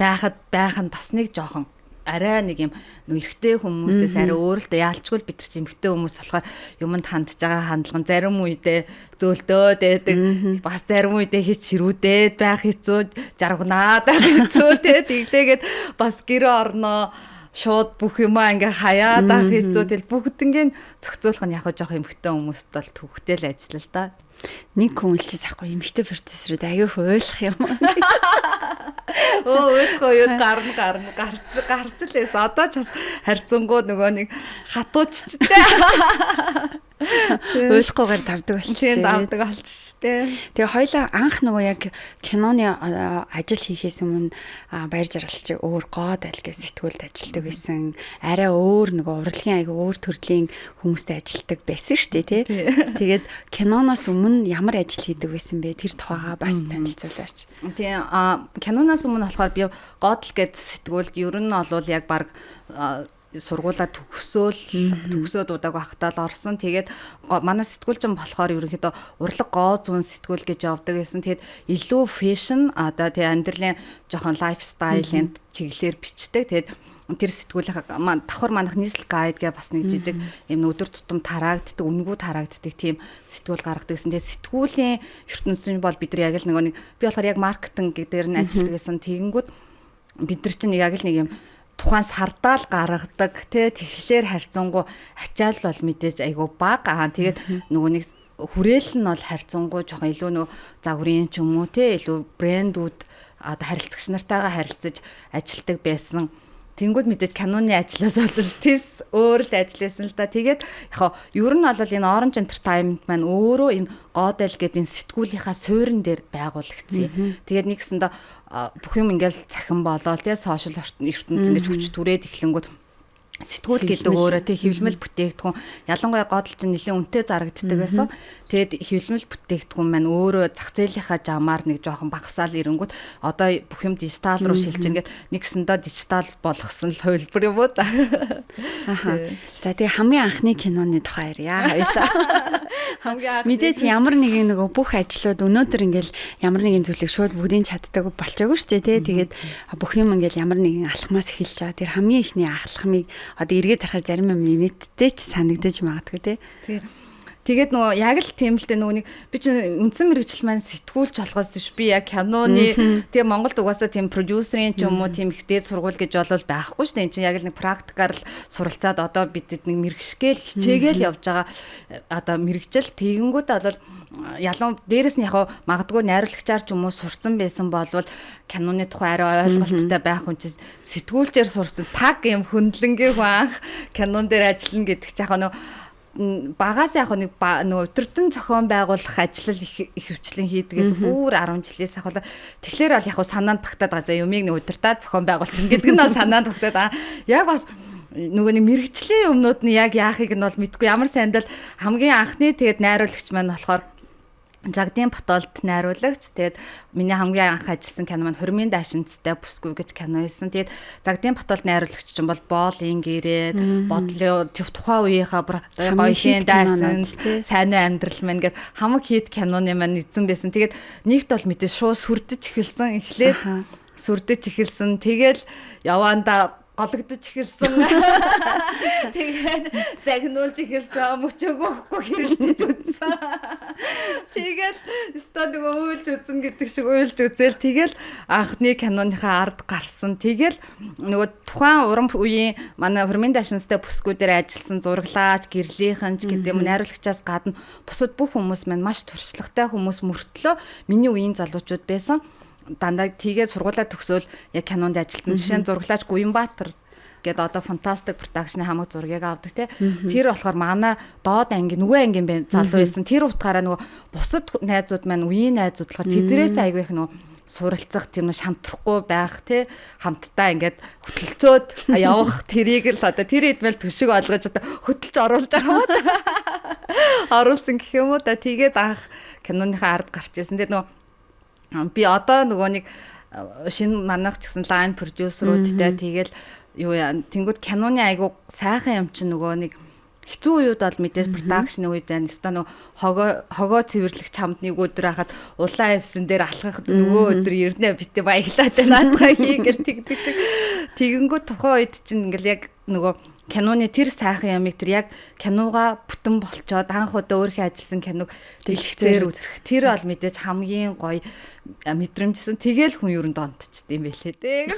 байхад байх нь бас нэг жоохон арай нэг юм нэг эрэгтэй хүмүүсээс арай өөр л дээ. Яалчгүй л бид нар чи эмэгтэй хүмүүс болохоор юмд хандж байгаа хандлага зарим үедээ зөөлдөөд байдаг. Бас зарим үедээ хич ширүүдээд байх хэцүү, жаргунаад байх хэцүү те. Тэглээгээд бас гэр орноо шууд бүх юмаа ингээ хаяад ах хэцүү. Тэгэл бүгднгийн зохицуулах нь яг жоох эмэгтэй хүмүүст бол төвхтэй л ажил л да. Нэг хүн үлчээс ахгүй, эмэгтэй продюсерүүд аягүй их уйлах юм. Өө, уйлах үед гарна гарна гарч гарч л байсан. Одоо ч бас харьцангуй нөгөө нэг хатууччтэй. Уйлахгүйгээр давдаг болчихжээ. Тийм, давдаг болчихжээ. Тэгээ хоёлаа анх нөгөө яг киноны ажил хийхээс өмнө Баяр жаргал чи өөр гоод айл гэж сэтгүүлд ажилладаг байсан. Арай өөр нөгөө урлагийн айгу өөр төрлийн хүмүүстэй ажилладаг байсан шүү дээ, тий. Тэгээд киноноос өмнө ямар ажил хийдэг байсан бэ? Тэр тухайгаа бас танилцуулаач. Тийм, киноноос өмнө болохоор би Годл гэд сэтгүүлд ер нь бол яг баг сургуулаа төгсөөд удааг байхдаа л орсон. Тэгээд манай сэтгүүлчин болохоор ерөнхийдөө урлаг гоо зүүн сэтгүүл гэж явдаг байсан. Тэгээд илүү fashion, одоо тий, амьдралын жоохон lifestyle ын чиглэлээр бичдэг. Тэгээд тэр сэтгүүлийн давхар манах нийслэл гайд гэ бас нэг жижиг юм өдөр тутам тараагддаг, үнэгүй тараагддаг тийм сэтгүүл гаргадаг гэсэн. Тэгээд сэтгүүлийн ертөнцийн бол бид нар яг л нөгөө нэг би болохоор яг маркетинг гэдгээр нь ажилладаг гэсэн. Тэгэнгүүт бид нар чинь яг л нэг юм тухайн сардаа л гаргадаг тий. Тэгэхээр харьцангуй ачаал бол мэдээж айгүй бага. Аа, тэгээд нөгөө нэг хүрээл нь бол харьцангуй жоохон илүү нөгөө загварын ч юм уу тий, илүү брэндүүд, одоо харилцагч нартайгаа харилцаж ажилтдаг байсан. Тэнгүүд мэдээж киноны ажлаас бол тис өөр л ажил байсан л да. Тэгээд яг ер нь бол энэ Orange Entertainment маань өөрөө энэ Godel гэдэг энэ сэтгүүлийнхаа суурин дээр байгуулагдсан. Тэгээд нэгсэндээ бүх юм ингээл цахим болоод тий, social ертөнц ингэж хүч түрээд эхлэнгүүт сэтгүүл гэдэг өөрөө тий, хэвлэмэл бүтээгдэхүүн, ялангуяа Годл чинь нэлээд үнэтэй зарагддаг байсан. Тэгээд хэвлэмэл бүтээгдэхүүн маань өөрөө зах зээлийнхаа жамаар нэг жоохон багасаал ирэнгүүт одоо бүх юм дижитал руу шилжиж, ингээд нэгсэндээ дижитал болгосон л хувилбар юм уу та. Аха. За, тэгээ хамгийн анхны киноны тухай ярья хоёлаа. Хамгийн анхны Мэдээж ямар нэгэн нөгөө бүх ажлууд өнөөдөр ингээл ямар нэгэн зүйлийг шууд бүгдийг чаддаг болчоогүй шүү дээ, тий. Тэгээд бүх юм ингээл ямар нэгэн алхмаас эхэлж байгаа. Тэр хамгийн ихний алхмыг одоо эргээд харахаар зарим юм инээдтэй ч санагдаж магадгүй, тий. Тий. Тэгээд нөгөө яг л тийм л дээ, нөгөө нэг би чинь үндсэн мэргэжил маань сэтгүүлч болохоос биш, би яг киноны, тэгээ Монголд угаасаа тийм продюсерийн ч юм уу тийм их дээд сургууль гэж болол байхгүй шүү дээ. Энд чинь яг л нэг практикаар л суралцаад одоо бид нэг мэргэшгээл хичээгээл явж байгаа одоо мэргэжил. Тэгэнгүүт бол ялан дээрэс нь яг магадгүй найруулагчаар ч юм уу сурцсан байсан болвол киноны тухай арай ойлголттой байх хүн чинь сэтгүүлчээр сурсан таг юм хөндлөнгийн хүн анх кинон дээр ажиллана гэдэг чинь яг нөгөө багаас яг нэг нөгөө өдөртөн зохион байгуулах ажил их ихэвчлэн хийдгээс бүр 10 жилээс ахвал. Тэгэхээр бол яг санаанд багтаад байгаа. За, юмыг нэг өдөртөө зохион байгуулчихна гэдэг нь бол санаанд багтаад аа яг бас нөгөө нэг мэргэжлийн юмнууд нь яг яахыг нь бол мэдгүй. Ямар сайндал хамгийн анхны тэгээд найруулагч маань болохоор Загдын Батолд найруулагч. Тэгээд миний хамгийн анх ажилласан кино маань Хурмын даашинцтай бүсгүй гэж кино байсан. Тэгээд Загдын Батолд найруулагч чинь бол Боолын гэрээд бодлоо тухайн үеийнхаа бүр гоёлын дайсан, сайн амьдрал мэн гэд хамаг хит киноны маань эзэн байсан. Тэгээд нэгт бол мэдээ шууд сүрдэж эхэлсэн. Эхлээд сүрдэж эхэлсэн. Тэгэл яваандаа Гологдож эхэлсэн. Тэгээд загнуулж эхэлсэн. Мөчөөгөө өгөхгүй хэрэлдэж үзсэн. Тэгээд өстой нөгөө уйлж үзэн гэдэг шиг уйлж үзэл тэгэл анхны киноныхаа ард гарсан. Тэгэл нөгөө тухайн уран үеийн манай Хурмын дашинстай бүсгүүдээр ажилласан зураглаач, гэрлийнхэн ч гэдэг юм найруулагчаас гадна бусад бүх хүмүүс маань маш туршлагатай хүмүүс мөртлөө миний үеийн залуучууд байсан. Дандаа тэгээд сургуулаа төгсөөл яг кинонд ажилласан. Жишээ нь зураглаач Гуянбаатар гээд одоо Fantastic Production-ы хамаг зургийг авдаг те. Тэр болохоор манай доод анги нөгөө ангийн бэ залуу байсан. Тэр утгаараа нөгөө бусад найзууд маань үеийн найзууд болохоор тэдрээс айгүй их нөгөө суралцах тийм нэг шантрахгүй байх те, хамтдаа ингээд хөтөлцөөд явах тэрийг л одоо тэр эдмэл төшөг олгож одоо хөтөлж оруулж байгаа юм уу та, оруулсан гэх юм уу та. Тэгээд анх киноныхаа ард гарч ирсэн. Тэгээд нөгөө би одоо нөгөө нэг шинэ манайх ч гэсэн line producer-уудтай тэгэл юу яа тэнгууд киноны айгу сайхан юм чинь нөгөө нэг хэцүү үеуд бол мэдээж production үед байна. Өстой нөгөө хогоо цэвэрлэх чамд нэг өдөр хахад улаан авсан дээр алхах нөгөө өдөр ирнэ битээ баяглаа тэ наадгаа хий гэл тэгдэг шиг. Тэгэнгүүт тухайн үед чинь ингээл яг нөгөө киноны тэр сайхан ямыг тэр яг киногаа бүтэн болчоод анх удаа өөрийнхөө ажилласан киног дэлгэцээр үзэх тэр бол мэдээж хамгийн гоё мэдрэмжсэн. Тэгэл хүн ер нь донтчихдээ юм байлээ дээ.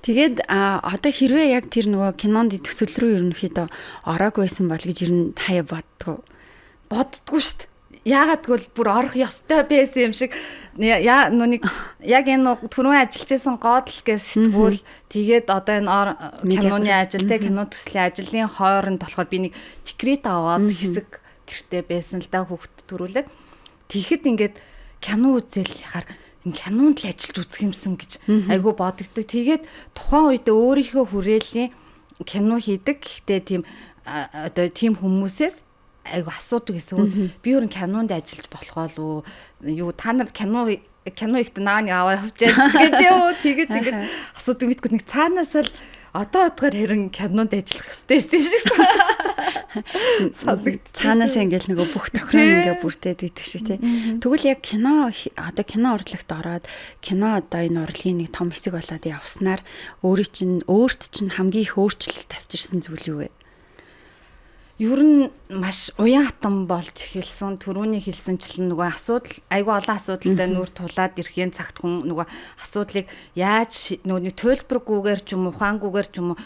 Тэгээд одоо хэрвээ яг тэр нөгөө кинонд төсөл рүү ерөнхийдөө ороогүй байсан бол гэж ер нь хаяа боддгоо. Боддгоо шүү дээ. Яагаад гэвэл бүр орох ёстой байсан юм шиг яа нүг яг энэ түрүүн ажиллаж исэн гоодл гэж сэтгүүл тэгээд одоо энэ киноны ажил те, кино төслийн ажлын хооронд болохоор би нэг декрет аваад хэсэг гэрте байсан л да, хүүхд төрүүлээд. Тэгэхэд ингээд кино үзэл яхаар энэ кинонд л ажиллаж үзэх юмсан гэж айгүй бодогддог. Тэгээд тухайн үед өөрийнхөө хүрээлийн кино хийдэг. Гэхдээ тийм одоо тийм хүмүүсээс айгу асуудаг гэсэн. Би өөр кинонд ажиллаж болох уу? Юу та нар кино ихтэй наа нэг аваа явж яаж гэдэг үү? Тэгэж ингэж асуудаг мэдгүй нэг цаанаас л одоо одгоор харин кинонд ажиллах ёстой байсан юм шиг санагд. Цаанаас ингээл нөгөө бүх тохироо ингээ бүрдээд идэх шиг тий. Тэгвэл яг кино одоо кино урлагт ороод кино одоо энэ урлагийн нэг том хэсэг болоод явснаар өөрийн чинь өөрт чинь хамгийн их өөрчлөлт авчирсан зүйл юу вэ? Ер нь маш уян хатан болж эхэлсэн. Төрүүний хэлсэнчлэн нөгөө асуудал айгүй олон асуудалтай нүүр тулаад ирэхийн цагт хүн нөгөө асуудлыг яаж нөгөө нэг туйлбаргүйгээр ч юм уу ухаангүйгээр ч юм уу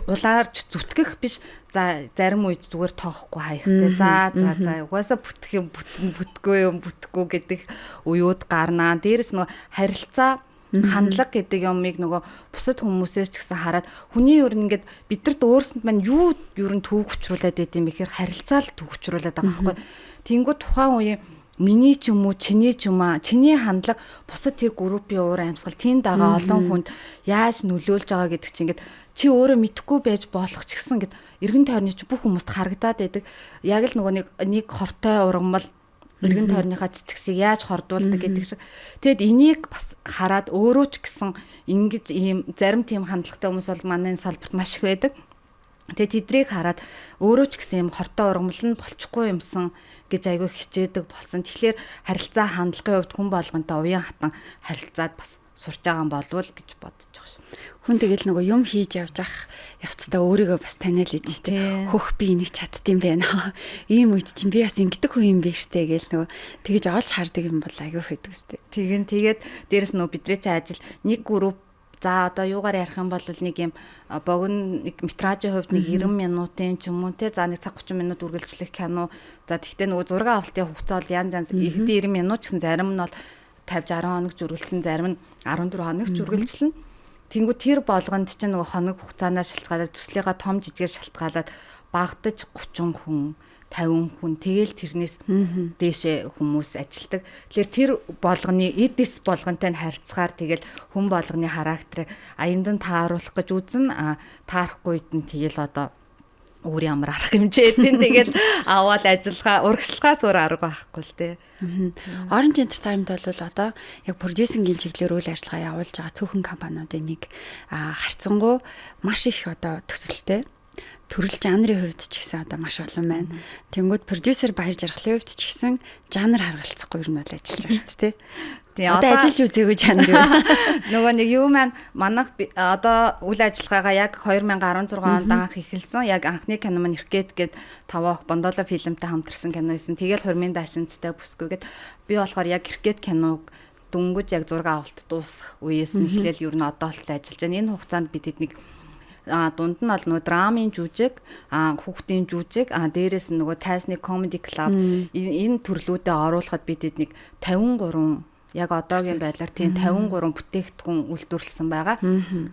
улаарч зүтгэх биш. За зарим үед зүгээр тоохгүй хаях те. За за за угаасаа бүтэх юм бүтэн бүтгүй юм бүтгүй гэдэг үеуд гарнаа. Дээрэс нөгөө харилцаа хандлага гэдэг юмыг нөгөө бусад хүмүүсээс ч гэсэн хараад хүний ер нь ингээд бидэрт өөрсөнд маань юу ер нь төв хүчрүүлээд байд юм бэхээр харилцаа л төв хүчрүүлээд байгаа байхгүй. Тэнгүү тухайн үеийн миний ч юм уу чиний ч юм аа чиний хандлага бусад тэр группийн уур амьсгал тийм дагаа олон хүнд яаж нөлөөлж байгаа гэдэг чинь ингээд чи өөрөө мэдэхгүй байж болох ч гэсэн ингээд эргэн тойрны чи бүх хүмүүст харагдаад байдаг. Яг л нөгөө нэг хортой ургамал эргэн тойрныхаа цэцгсийг яаж хордуулдаг гэдэг шиг. Тэгэд энийг бас хараад өөрөө ч гэсэн ингэж ийм зарим тийм хандлагатай хүмүүс бол манай салбарт маш их байдаг. Тэгээд тэдрийг хараад өөрөө ч гэсэн юм хортой ургамал нь болчихгүй юмсан гэж айгүй хичээдэг болсон. Тэгэхээр харилцаа хандлагын хувьд хүн болгонтой уян хатан харилцаад бас сурч байгаа юм болов уу гэж бодож байгаа шин. Хүн тэгэл нөгөө юм хийж явж ах явцдаа өөрийгөө бас таниал идэв шүү дээ. Хөх би энийг чаддсан байна. Ийм үед чинь би бас ингэдэг хүн юм биш үү гээл нөгөө тэгэж олж хардаг юм бол айгүй хөдөг үстэй. Тэгэн тэгээд дээрэс нөгөө бидний чинь ажил нэг групп за одоо юугаар ярих юм бол нэг юм богино нэг метражийн хувьд нэг 90 минутын ч юм уу те, за нэг цаг 30 минут үргэлжлэх кино. За тэгтээ нөгөө зураг авалтын хугацаа бол янз янз ихдээ 90 минут ч гэсэн зарим нь бол 50 60 хоног үргэлжлэн, зарим нь 14 хоног үргэлжлэн. Тэнгүү тэр болгонд чинь нөгөө хоног хугацаанаас шалтгаалаад төслийнхаа том жижигээр шалтгаалаад багтаж 30 хүн, 50 хүн тэгэл тэрнээс дээшээ хүмүүс ажилдаг. Тэгэхээр тэр болгоны эд эс болгонтой нь харьцахаар тэгэл хүн болгоны характерыг аяндан тааруулах гэж үзнэ. А таарахгүй үед нь тэгэл одоо өөр ямар арга хэмжээтэй тэгэл аваад ажиллагаа урагшлахаас өөр арга байхгүй л дээ. Orange Entertainment бол одоо яг продюсингийн чиглэлээр үйл ажиллагаа явуулж байгаа цөөхөн компаниудын нэг, харьцангуй маш их одоо төсөлтэй. Төрөл жанрын хувьд ч гэсэн одоо маш олон байна. Тэнгүүд продюсер Баяр Жаргалын хувьд ч гэсэн жанр харгалцахгүй ер нь бол ажиллаж байгаа шүү дээ. Тийм, одоо ажиллаж үзээгүй жанр юу? Нөгөө нэг юу маань манайх одоо үйл ажиллагаагаа яг 2016 онд анх эхэлсэн. Яг анхны кино маань Иркет гээд таваах Бондола фильмтэй хамтарсан кино байсан. Тэгэл Хурмын даашинцтай бүсгүй гээд би болохоор яг Иркет киног дөнгөж яг зураг авалт дуусах үеэс нь эхлээл ер нь одоо л ажиллаж байна. Энэ хугацаанд бид эднийг дунд нь бол нөгөө драмын жүжиг, хүүхдийн жүжиг, дээрээс нь нөгөө тайзны comedy club энэ төрлүүдэд оруулахад бид эднийг 53 яг одоогийн байдлаар тийм 53 бүтээгдэхүүн үйлдвэрлэсэн байгаа.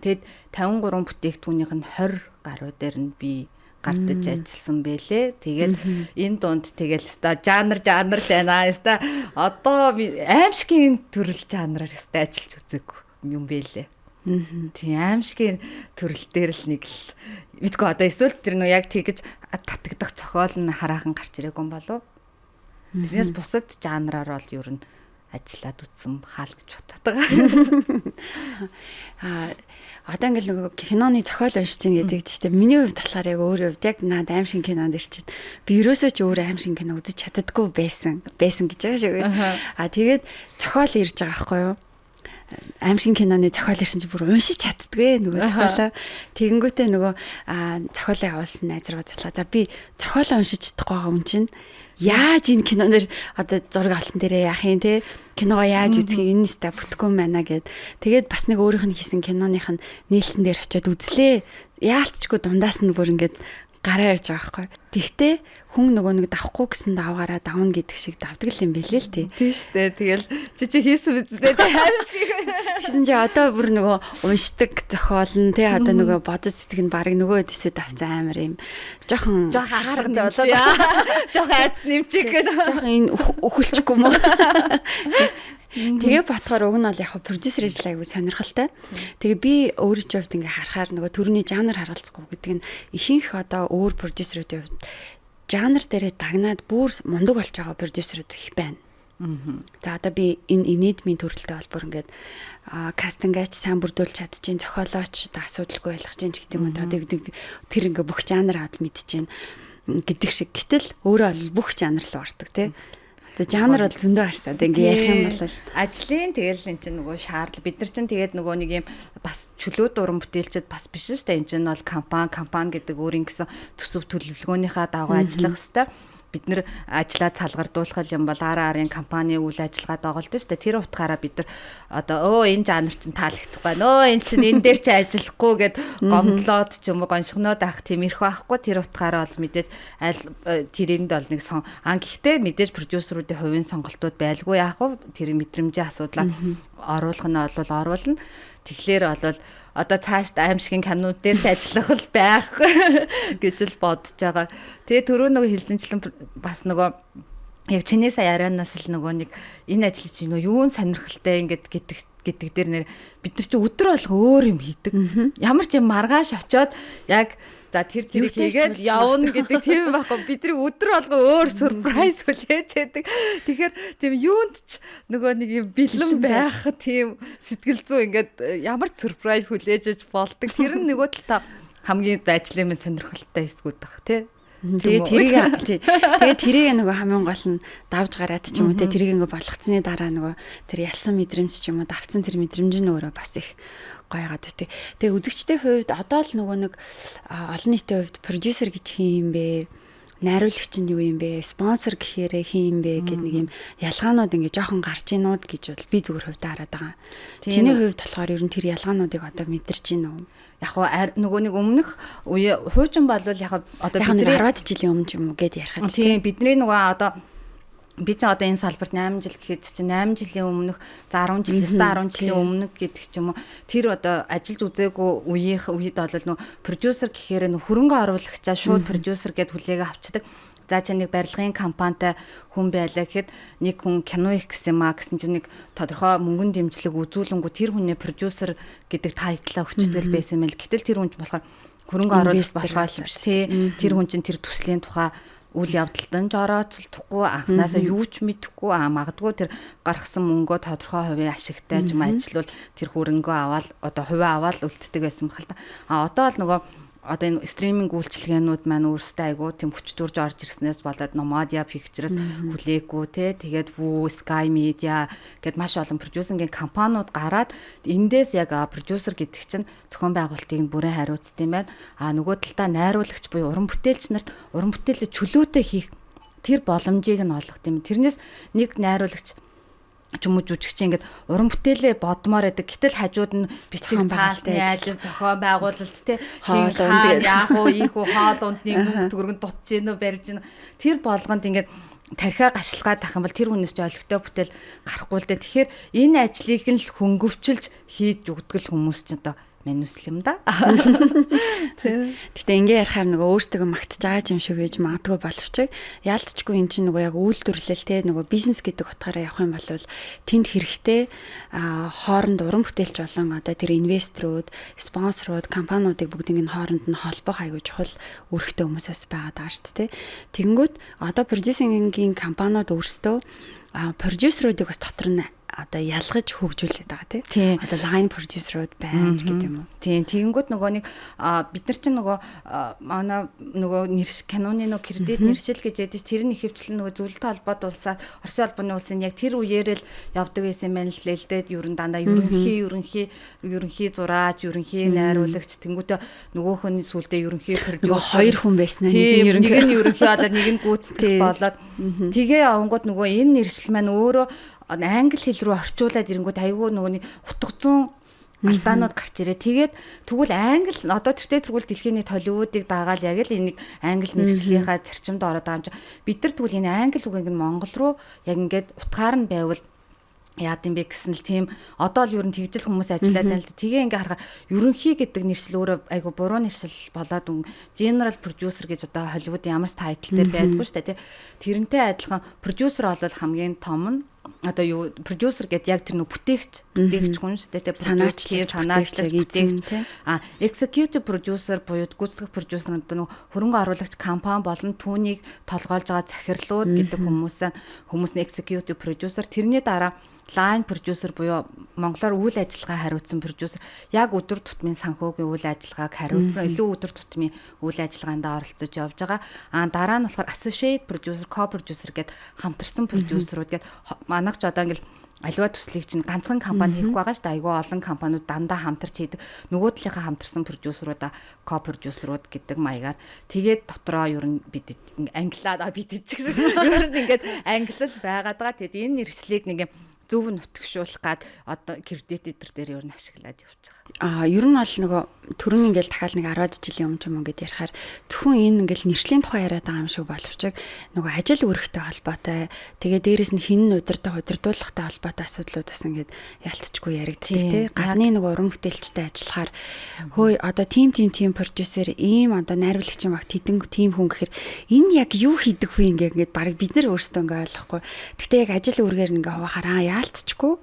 Тэгэд 53 бүтээгдэхүүнийх нь 20 гаруй дээр нь би гардаж ажилласан бэлээ. Тэгээд энэ дунд тэгэл өста жанр л байна. Өста одоо аимшигын төрөл жанраар өста ажиллаж үзээгүй юм бэлээ. Тийм аимшигын төрөл дээр л нэг л мэдгүй одоо эсвэл тэр нөө яг тэгэж татагдах зохиол нь хараахан гарч ирээгүй юм болов. Тэрнээс бусад жанраар бол ер нь ажиллаад үтсэн хаал гэж бодоод байгаа. Одоо ингээл нөгөө киноны зохиол уншиж чинь гэдэг чинь тийм миний хувьд болохоор яг өөрөө хувьд яг наад аимшиг кинонд ирчихэд би ерөөсөө ч өөрөө аимшиг кино үзэж чаддаггүй байсан гэж байгаа шиг. Тэгээд зохиол ирж байгаа байхгүй юу? Аимшиг киноны зохиол ирсэн чи бүр уншиж чаддгүй нөгөө зохиолоо. Тэгэнгүүтээ нөгөө зохиолыг авуулсан найз руу залгаа. За би зохиолоо уншиж чадахгүй байгаа юм чинь яаж энэ киноноор одоо зураг авалтан дээрээ яах юм те киногоо яаж үзэх юм энэ өста бүтэхгүй байна гэд. Тэгээд бас нэг өөрийнх нь хийсэн киноных нь нээлтэн дээр очиод үзлээ. Яалтчгүй дундаас нь бүр ингээд гараа явж байгаа байхгүй. Тэгтээ хүн нөгөө нэг давхгүй гэсэн давгаараа давна гэдэг шиг давдаг юм бэлээ л тий. Тийм шүү дээ. Тэгэл чи хийсэн биз дээ аимшиг. Тэгсэн чи одоо бүр нөгөө уншдаг зохиол нь тий одоо нөгөө бодож сэтгэн баг нөгөө дэсэд авцсан амар юм. Жохон харга болоод жохон айц нэмчих гэдэг. Жохон энэ өхөлчихгүй мө. Тэгээ бодохоор уг нь бол яг продюсер ажил айгүй сонирхолтой. Тэгээ би өөрөө ч хувьд ингээ харахаар нөгөө төрний жанр харгалзахгүй гэдэг нь ихэнх одоо өөр продюсерүүдийн хувьд жанр дээрээ дагнаад бүр мундаг болж байгаа продюсерүүд их байна. За одоо би энэ инээдмийн төрөлтэй бол бүр ингээд кастингаач сайн бүрдүүлж чадчихээн, зохиолооч одоо асуудалгүй ойлгож чинь ч гэдэг юм уу. Одоо тэр ингээ бүх жанр аваад мэдчихээн гэдэг шиг. Гэтэл өөрөө бол бүх жанр руу ордог тий. Жанр бол зөндөө ааш та. Ингээ ярих юм бол ажлын тэгэл эн чинь нөгөө шаардлага бид нар чинь тэгээд нөгөө нэг юм бас чөлөө дуран бүтээлчд бас биш шүү дээ. Эн чинь бол компани гэдэг өөрийн гэсэн төсөв төлөвлөгөөнийхөө дагуу ажиллах хэвээр. Бид нэр ажлаа цалгардуулах юм бол арын компани үйл ажиллагаа доголдсон шүү дээ. Тэр утгаараа бид нар одоо энэ жанр чинь таалагдахгүй байна. Энэ чинь энэ дээр чи ажиллахгүй гэд гомдлоод ч юм уу гоншгоноод авах тийм эрх байхгүй. Тэр утгаараа бол мэдээж аль тэрэнд бол нэг гэхдээ мэдээж продюсеруудын хувийн сонголтууд байлгүй яах вэ? Тэр мэдрэмжийн асуудлаа оруулах нь бол оруулна. Тэгэхээр бол одоо цаашд аимшигын кинод дээр ч ажиллах л байх гэж л бодож байгаа. Тэгээ түрүү нөгөө хэлсэнчлэн бас нөгөө яг чиний сая ярианаас л нөгөө нэг энэ ажил чинь нөгөө юун сонирхолтой ингээд гэдэг дээр нэр бид нар чи өдөр болго өөр юм хийдэг. Ямар ч юм маргааш очиод яг за тэр тэрийг хийгээд явна гэдэг тийм байхгүй. Бидний өдөр болго өөр сюрприз хүлээж байдаг. Тэгэхээр тийм юунд ч нөгөө нэг юм бэлэн байх тийм сэтгэл зүй ингээд ямар ч сюрприз хүлээж болдог. Тэр нь нөгөө талаа хамгийн ажлын минь сонирхолтой хэсгүүд бах тий. Тэгээ тэрийг нөгөө хамгийн гол нь давж гараад ч юм уу те тэрийг ингээ болгоцсны дараа нөгөө тэр ялсан мэдрэмж ч юм уу давцсан тэр мэдрэмж нь өөрөө бас их гоё гад те. Тэгээ үзэгчдийн хувьд одоо л нөгөө нэг олон нийтийн хувьд продюсер гэж хин юм бэ? Найруулагч нь юу юм бэ? Спонсор гэхээрээ хин юм бэ гэд нэг юм ялгаанууд ингээ жоохон гарч ийнүүд гэж бол би зүгээр хувьдаа хараад байгаа. Чиний хувьд болохоор ер нь тэр ялгаануудыг одоо мэдэрч гин үү? Яг нөгөө нэг өмнөх үе хуучин болвол яг одоо бидний 10 жилийн өмнө ч юм уу гэд ярихад тийм бидний нөгөө одоо би ч одоо энэ салбарт 8 жил гэхэд чинь 8 жилийн өмнөх за 10 жилээс 10 жилийн өмнө гэдэг ч юм уу тэр одоо ажиллаж үзээгүй үеийнх үед бол нөө продюсер гэхээр нөө хөрөнгө оруулагчаа шууд продюсер гэд хүлээгээ авчдаг. За чи нэг барилгын компанитай хүн байлаа гэхэд нэг хүн кино их гэсэн юм а гэсэн чинь нэг тодорхой мөнгөн дэмжлэг үзүүлэнгүү тэр хүний продюсер гэдэг тайтлаа өгчдөг байсан юм л. Гэтэл тэр хүн ч болохоор хөрөнгө оруулагч болохоос биш тий. Тэр хүн чинь тэр төслийн тухай үйл явдалд нь орооцолдохгүй анханасаа юу ч мэдэхгүй магадгүй тэр гаргасан мөнгөө тодорхой хувийн ашигтай ч юм ажиллавал тэр хөрөнгөө аваад одоо хувиа аваад үлддэг байсан баг л та. А одоо л нөгөө одоо энэ стриминг үйлчилгээнүүд маань өөрсдөө айгүй тийм хүч төрж орж ирснээс болоод Nomadia Pictures хүлээгүй те, тэгээд Woo, Sky Media гэд маш олон продюсингийн компаниуд гараад эндээс яг продюсер гэдэг чинь зохион байгуулалтыг нь бүрэн хариуцдаг юм байна. А нөгөө талдаа найруулагч буюу уран бүтээлч нарт уран бүтээлээ чөлөөтэй хийх тэр боломжийг нь олгох юм. Тэрнээс нэг найруулагч ч юм уу жүжигч ингээд уран бүтээлээ бодмоор байдаг. Гэтэл хажууд нь бичиг цаасны ажил, зохион байгуулалт те, хоол унд яах уу, ийх үү, хоол ундны мөнгө төгрөгөн дутж гин үү, барьж гин. Тэр болгонд ингээд тархиа гашлгаад ах юм бол тэр хүнээс ч олигтой бүтээл гарахгүй л дээ. Тэгэхээр энэ ажлыг нь л хөнгөвчилж хийж өгдөг л хүмүүс ч одоо манус юм да. Гэтэ ингээ ярихаар нөгөө өөртөө магтаж байгаа юм шиг байж магадгүй боловч яалтчгүй эн чинь нөгөө яг үйлдвэрлэл те, нөгөө бизнес гэдэг утгаараа явах юм бол тэнд хэрэгтэй хооронд уран бүтээлч болон одоо тэр инвесторууд, спонсорууд, компаниудыг бүгдийг нь хооронд нь холбох аягүй чухал үүрэгтэй хүмүүсээс байгаад байгаа шүү дээ. Тэгэнгүүт одоо продюсингийн компаниуд өөрсдөө продюсеруудыг бас дотор нь одоо ялгаж хөгжүүлээд байгаа тий. Одоо line producer-ууд байж гэдэг юм уу. Тийм. Тэгэнгүүт нөгөө нэг бид нар чинь нөгөө манай нөгөө нэрш киноны нөгөө кредит нэршил гэж ядаж, тэр нь ихэвчлэн нөгөө зөвлөлтөй холбоот улсаа Оросын холбооны улсын яг тэр үеэрээ л явдаг байсан юм байна л л дээ. Ер нь дандаа ерөнхий зураач, ерөнхий найруулагч, тэнгүүтээ нөгөөх нь сүулдэ ерөнхий продюсер хоёр хүн байсан нэг нь ерөнхий, нэг нь ерөнхий болоод нэг нь гүйцэтгэх болоод тэгээ явангууд нөгөө энэ нэршил маань өөрөө англи хэл рүү орчуулад ирэнгүүт айгүй нөгөө нэг утга зүүн алдаанууд гарч ирээ. Тэгээд тэгвэл англи одоо тэртээ тэргүүл дэлхийн нийт Холливуудыг дагаал яг л энийг англи нэршлийнхаа зарчимд ороод байгаа юм чи. Бид нар тэгвэл энэ англи үгийг нь монгол руу яг ингээд утгаар нь байвал яад юм бэ гэсэн л тийм одоо л ер нь тэгжил хүмүүс ажиллаад байна л да. Тэгээ ингээ харахаар ерөнхий гэдэг нэршил өөрөө айгу буруу нэршил болоод general producer гэж одоо Холливуудын ямар ч title дээр байдгүй шүү дээ тий. Тэрнтэй адилхан продюсер бол хамгийн том нь одоо юу продюсер гэдэг яг тэр нөх бүтээгч хүн шүү дээ тий. Санаачлаг бүтээгч. А executive producer буюу гүйцэтгэх продюсер одоо нөх хөрөнгө оруулагч компани болон түүнийг толгойлж байгаа захирлууд гэдэг хүмүүс нь executive producer. Тэрний дараа line producer буюу монголоор үйл ажиллагаа хариуцсан продюсер, яг өдөр тутмын санхүүгийн үйл ажиллагааг хариуцсан, илүү өдөр тутмын үйл ажиллагаанд оролцож явж байгаа. А дараа нь болохоор associate producer, co-producer гэд хамтарсан продюсерууд гэд манайх ч одоо ингээл аливаа төслийг чинь ганцхан компани хийхгүй байгаа шүү дээ. Айгүй олон компаниуд дандаа хамтарч хийдэг. Нөгөө талынхаа хамтарсан продюсеруудаа co-producer-ууд гэдэг маягаар тэгээд дотроо ер нь бид англиад бид ч гэсэн ер нь ингээд англил байгаад байгаа. Тэгээд энэ нэршлийг нэг юм зөв нутагшуулах гад одоо кредит эдэр дээр ер нь ашиглаад явж байгаа. Ер нь бол нөгөө түрүүн ингээл дахиад нэг 10 жилийн өмнө ч юм ингээд ярихаар зөвхөн энэ ингээл нэршлийн тухай яриад байгаа юм шиг боловч нөгөө ажил үүрэгтэй холбоотой, тэгээ дээрэс нь хин удирдах удирдуулахтай холбоотой асуудлууд бас ингээд ялцчгүй яригддаг тий. Гадны нөгөө уран бүтээлчтэй ажиллахаар хөөе одоо тим тим тим продюсер ийм одоо найруулагчийн багт хэдэн тим хүн гэхээр энэ яг юу хийдэг вэ ингээд бараг бид нар өөрсдөө ингээд ойлгохгүй. Гэхдээ яг ажил үүргээр ингээ хуваахаар яалтчгүй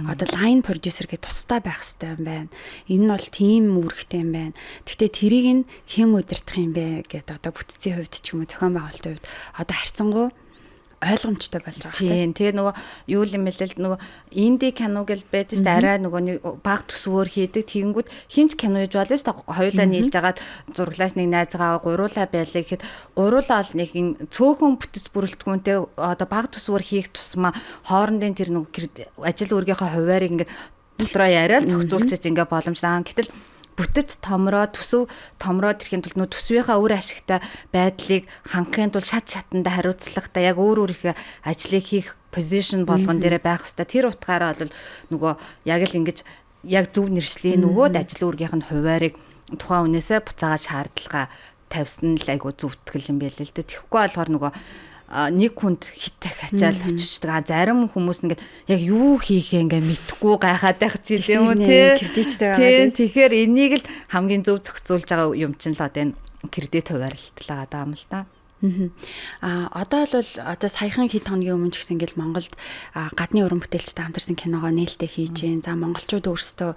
одоо line producer гэж тусдаа байх хэрэгтэй юм байна. Энэ нь бол тим үүрэгтэй юм байна. Гэхдээ тэрийг нь хэн удирдах юм бэ гэдээ одоо бүтцийн хувьд ч юм уу зохион байгуулалтын хувьд одоо харьцангуй ойлгомжтой болж байгаа. Тийм. Тэгээ нөгөө юу юм бэлээ л нөгөө инди кино гэл байдаг шүү дээ. Арай нөгөө нэг баг төсвөр хийдэг. Тэгэнгүүт хинч кино хийж болно шүү дээ. Хоёулаа нийлж агаад зураглаач нэг найзгаа гуруулаа байлаа гэхэд гуруулаа бол нэг юм цөөхөн бүтэц бүрэлдэхүүнтэй одоо баг төсвөр хийх тусмаа хоорондын тэр нөгөө ажил үүргийнхаа хуваарийг ингээд дотроо яриад зохицуулчих ингээ боломжтой. Гэтэл бүтэц томроо төсөв томроод ирэхин тулд нөө төсвийнхаа үр ашигтай байдлыг хангахын тулд шат шатанда хариуцлагатай яг өөр өөрийнхөө ажлыг хийх позишн болгон дээрээ байх хэвээр. Тэр утгаараа бол нөгөө яг л ингэж яг зөв нэршлийн нөгөөд ажил үүргийнх нь хуваарийг тухайн хүнээсээ буцаагаад шаардлага тавьсан л айгу зөвтгөл юм байл л дээ. Тэгэхгүй болохоор нөгөө нэг хүнд хит дахиачаал очичдаг. А зарим хүмүүс ингээд яг юу хийхээ ингээ мэдхгүй гайхаад байх ч юм уу тий. Кредиттэй байгаа. Тийм. Тэгэхээр энийг л хамгийн зөв зохицуулж байгаа юм чинь л одоо энэ кредит хуваарлалт байгаа юм л да. Одоо бол одоо саяхан хэд хоногийн өмнө ч гэсэн ингээл Монголд гадны уран бүтээлчтэй хамтарсан киногоо нээлттэй хийж гин. За монголчууд өөрсдөө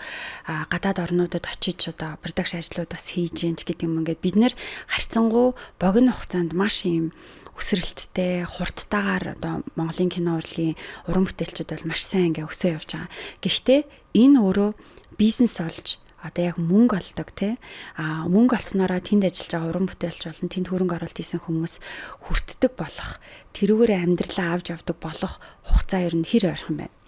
гадаад орнуудад очиж одоо продакшн ажлууд бас хийж гин ч гэдэг юм. Ингээд бид нэр харьцангуй богино хугацаанд маш юм өсрэлттэй, хурдтайгаар одоо Монголын кино урлагийн уран бүтээлчид бол маш сайн ингээ өсөө явж байгаа. Гэхдээ энэ өөрөө бизнес олж Одоо яг мөнгө олдог тий. А мөнгө олсноороо тэнд ажиллаж байгаа уран бүтээлч болон тэнд хөрөнгө оруулалт хийсэн хүмүүс хүртдэг болох, тэрүүгээр амьдралаа авч явдаг болох хугацаа ер нь хэр ойрхон байна?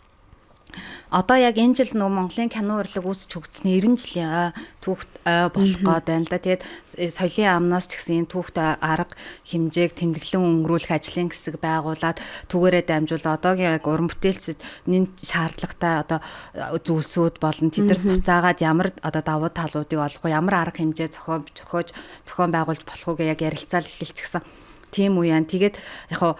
Одоо яг энэ жил нөгөө Монголын кино урлаг үүсч хөгжсөний 90 жилийн түүхт болох гээд байна л да. Тэгээд соёлын амнаас ч гэсэн энэ түүхт арга хэмжээг тэмдэглэн өнгөрүүлэх ажлын хэсэг байгуулад түүгээрээ дамжуул одоогийн яг уран бүтээлчид нэн шаардлагатай одоо зүйлсүүд болон тэдэрт буцаагаад ямар одоо давуу талуудыг олох уу, ямар арга хэмжээ зохион байгуулж болох уу гэж яг ярилцаал эхэлчихсэн. Тийм үе яан. Тэгээд яг хуу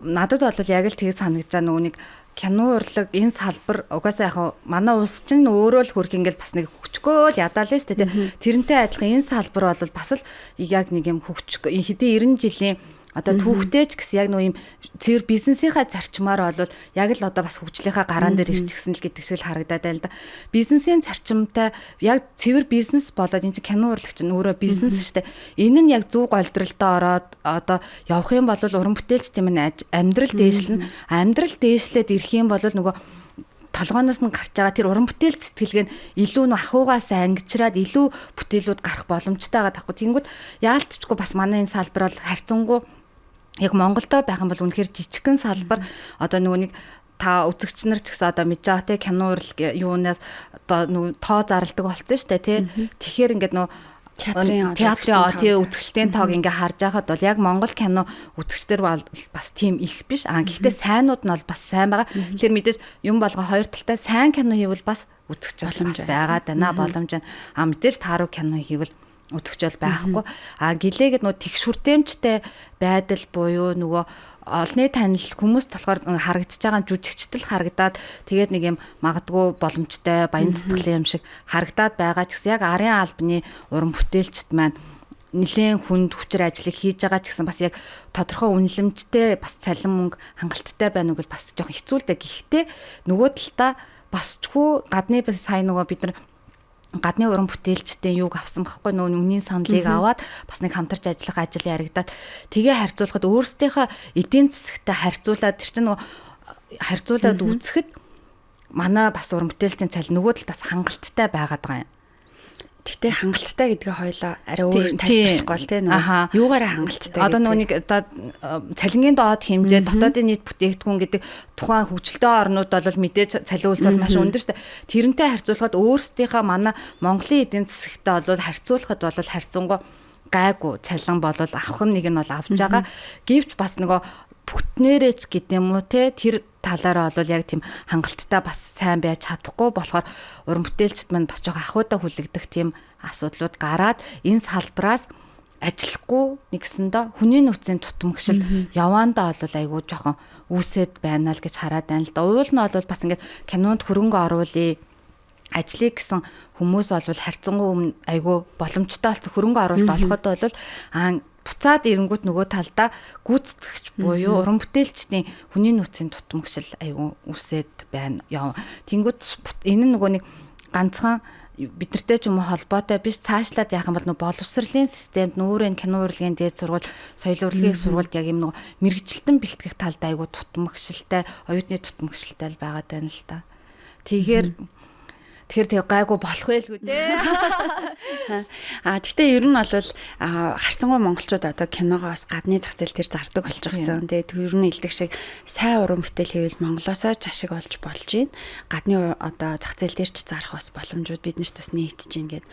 надад бол яг л тэгж санагдаж байгаа нөгөө нэг кино урлаг энэ салбар угаасаа яг манай улс чинь өөрөө л хөрх ингээл бас нэг хөгжгөө л ядаал нь шүү дээ. Тэрнтэй адилхан энэ салбар бол бас л яг нэг юм хөгжих хэдийн 90 жилийн одоо түүхтэй ч гэсэн яг нөө юм цэвэр бизнесийнхаа зарчмаар бол яг л одоо бас хөгжлийнхаа гараан дээр ирчихсэн л гэдэг шиг л харагдаад байна л да. Бизнесийн зарчимтай яг цэвэр бизнес болоод энэ чинь кино урлаг чинь өөрөө бизнес шүү дээ. Энэ нь яг зөв голдролтоо ороод одоо явах юм бол уран бүтээлч тийм амьдрал дээшлэн, амьдрал дээшлээд ирэх юм бол нөгөө толгооноос нь гарч байгаа тэр уран бүтээл сэтгэлгээ нь илүү нөх ахуйгаас ангижраад илүү бүтээлүүд гарах боломжтой байгаа таахгүй. Тэнгүүд яалтчгүй бас манай энэ салбар бол харьцангуй яг Монголдо байх юм бол үнэхээр жижигхэн салбар. Одоо нөгөө нэг та үзэгч нар ч гэсэн одоо мэдж байгаа те кино урлаг юунаас одоо нөгөө тоо зарладаг болсон шүү дээ тий. Тэгэхээр ингээд нөгөө театрын тий үзэгчдийн тоог ингээ харж байхад бол яг Монгол кино үзэгчдэр бол бас тийм их биш. А гэхдээ сайнууд нь бол бас сайн байгаа. Тэгэхээр мэдээж юм болгоо хоёр талтай сайн кино хийвэл бас үзэгч боломж байгаа даа боломж. А мэдээж тааруу кино хийвэл үзэгч бол байхгүй. А гэлээгээд нөгөө тэгш хүртээмжтэй байдал буюу нөгөө олонний танил хүмүүст болохоор харагдаж байгаа жүжигчдэл харагдаад тэгээд нэг юм магадгүй боломжтой баян цэцгэлэн юм шиг харагдаад байгаа ч гэсэн яг арын албаны уран бүтээлчд маань нэлээд хүнд хүчээр ажлыг хийж байгаа ч гэсэн бас яг тодорхой үнэлэмжтэй бас цалин мөнгө хангалттай байна уу гэж бас жоохон хэцүү л дээ. Гэхдээ нөгөө талдаа бас ч хүү гадны бас сайн нөгөө бид нар гадны уран бүтээлчдийн юуг авсан байхгүй нөгөө үнийн саналыг аваад бас нэг хамтарч ажиллах ажил яригадаад тэгээ харьцуулахад өөрсдийнхөө эдийн засагтай харьцуулаад тэр чинь нөгөө харьцуулаад үзэхэд манай бас уран бүтээлчдийн цалин нөгөө талаас хангалттай байгаад байгаа юм. Гэхдээ хангалттай гэдгээ хоёлоо арай өөр тайлбарлахгүй л тий нөгөө юугаараа хангалттай. Одоо нөгөө нэг одоо цалингийн доод хэмжээ дотоодын нийт бүтээгдэхүүн гэдэг тухайн хөгжилтэй орнууд бол мэдээж цалин үйлс бол маш өндөр шүү дээ. Тэрнтэй харьцуулахад өөрсдийнхөө манай Монголын эдийн засагтай бол харьцуулахад бол харьцангуй гайгүй цалин бол авах нэг нь бол авч байгаа. Гэвч бас нөгөө бүтнээрээ ч гэдэг юм уу те тэр талаараа бол яг тийм хангалттай бас сайн байж чадахгүй болохоор уран бүтээлчд маань бас жоохон ахуйдаа хүлэгдэх тийм асуудлууд гараад энэ салбараас ажиллахгүй нэгсэндээ хүний нөөцийн тутамгшил яваандаа бол айгүй жоохон үүсэд байна л гэж хараад байна л да. Уул нь бол бас ингээд кинонд хөрөнгө оруулъя ажлыг гэсэн хүмүүс бол харьцангуй айгүй боломжтой болсон хөрөнгө оруулалт олоход бол аа буцаад эренгүүт нөгөө талдаа гүйцэтгэгч буюу уран бүтээлчдийн хүний нөөцийн тутамгшил айгүй үсээд байна. Тэнгүүд энэ нь нөгөө нэг ганцхан биднэртэй ч юм уу холбоотой биш цаашлаад яах юм бол нөгөө боловсролын системд нүүрэн кино урлагийн дээд сургууль, соёл урлагийн сургуульд яг юм нөгөө мэрэгжилтэн бэлтгэх талд айгүй тутамгшилтай, оюутны тутамгшилтай л байгаа даа л та. Тэгэхээр тэгээ гайгүй болох байлгүй дээ. А тэгтээ ер нь бол харьцангуй монголчууд одоо киногоо бас гадны зах зээл дээр зардаг болчихсон. Тэгээд ер нь илдэг шиг сайн уран бүтээл хийвэл монголосоо ч ашиг олж болж байна. Гадны одоо зах зээл дээр ч зарах бас боломжууд биднэрт бас нийтж байна гэд.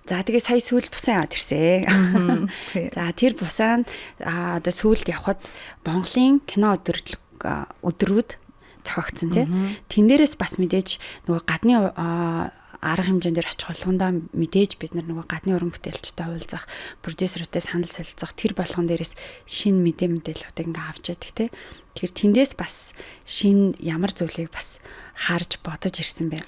За тэгээ сая сүүл Бусан яваад ирсэн. За тэр Бусан одоо сүүлд явхад Монголын кино өдөрлөг өдрүүд зохиогдсон тий. Тэн дээрээс бас мэдээж нөгөө гадны арга хэмжээн дээр очих болгондоо мэдээж бид нар нөгөө гадны уран бүтээлчтэй уулзах, продюсеруудтай санал солилцох тэр болгон дээрээс шинэ мэдээллүүдийг ингээ авч яадаг тий. Тэгэхээр тэндээс бас шинэ ямар зүйлийг бас харж бодож ирсэн бэ?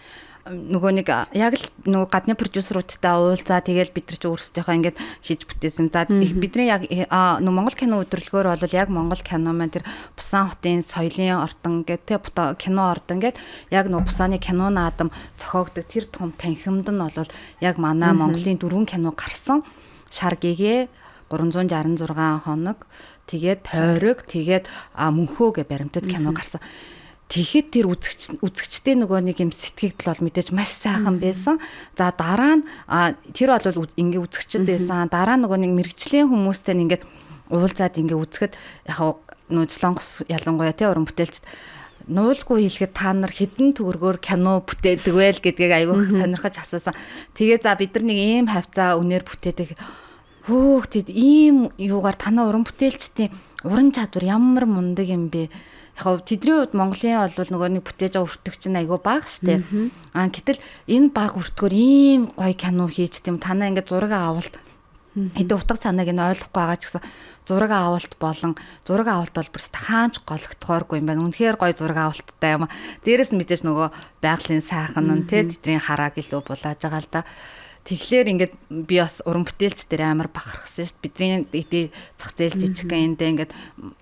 Нөгөө нэг яг л нөгөө гадны продюсеруудтай уулзаа тэгэл бид нар ч өөрсдийнхөө ингээд хийж бүтээсэн. За бидний яг нөгөө Монгол кино өдөрлөгөөр бол яг Монгол кино маань тэр Бусан хотын соёлын ордон гэдэг тэ кино ордон гэд яг нөгөө Бусаны кино наадам зохиогддог тэр том танхимд нь бол яг манай Монголын 4 кино гарсан. Шар гэгээ 366 хоног, тэгээд Тойрог, тэгээд Мөнхөө гэ баримтат кино гарсан. Тэгэхэд тэр үзэгчтэй нөгөө нэг юм сэтгэгдэл бол мэдээж маш сайхан байсан. За дараа нь тэр бол ингээ үзэгчд байсан. Дараа нөгөө нэг мэрэгжлийн хүмүүстэй ингээд уулзаад ингээ үзэхэд яг нөө Солонгос ялангуяа тий уран бүтээлчд нуулгүй хэлэхэд та нар хэдэн төгрөгөөр кино бүтээдэг вэ л гэдгийг айгүйх сонирхож асуусан. Тэгээ за бид нар нэг ийм хавцаа үнээр бүтээдэг. Хөөх тэд ийм юугаар танай уран бүтээлчдийн уран чадвар ямар мундаг юм бэ? Яг тэдний хувьд Монголын бол нөгөө нэг бүтээж байгаа өртөг чинь айгүй бага штэ. Аа гэтэл энэ бага өртгөөр ийм гоё кино хийж тийм танаа ингээд зураг авалт хэдэн утга санааг нь ойлгохгүй байгаа ч гэсэн зураг авалт болон зураг авалт бол бүр хаанч гологдохооргүй юм байна. Үнэхээр гоё зураг авалттай юм. Дээрээс нь мэдээж нөгөө байгалийн сайхан нь тий тэдний харааг илүү булааж байгаа л да. Тэгэхээр ингээд би бас уран бүтээлч дээр амар бахархсан шүү дээ. Бидний хэдий зах зээл жижигхэн эндээ ингээд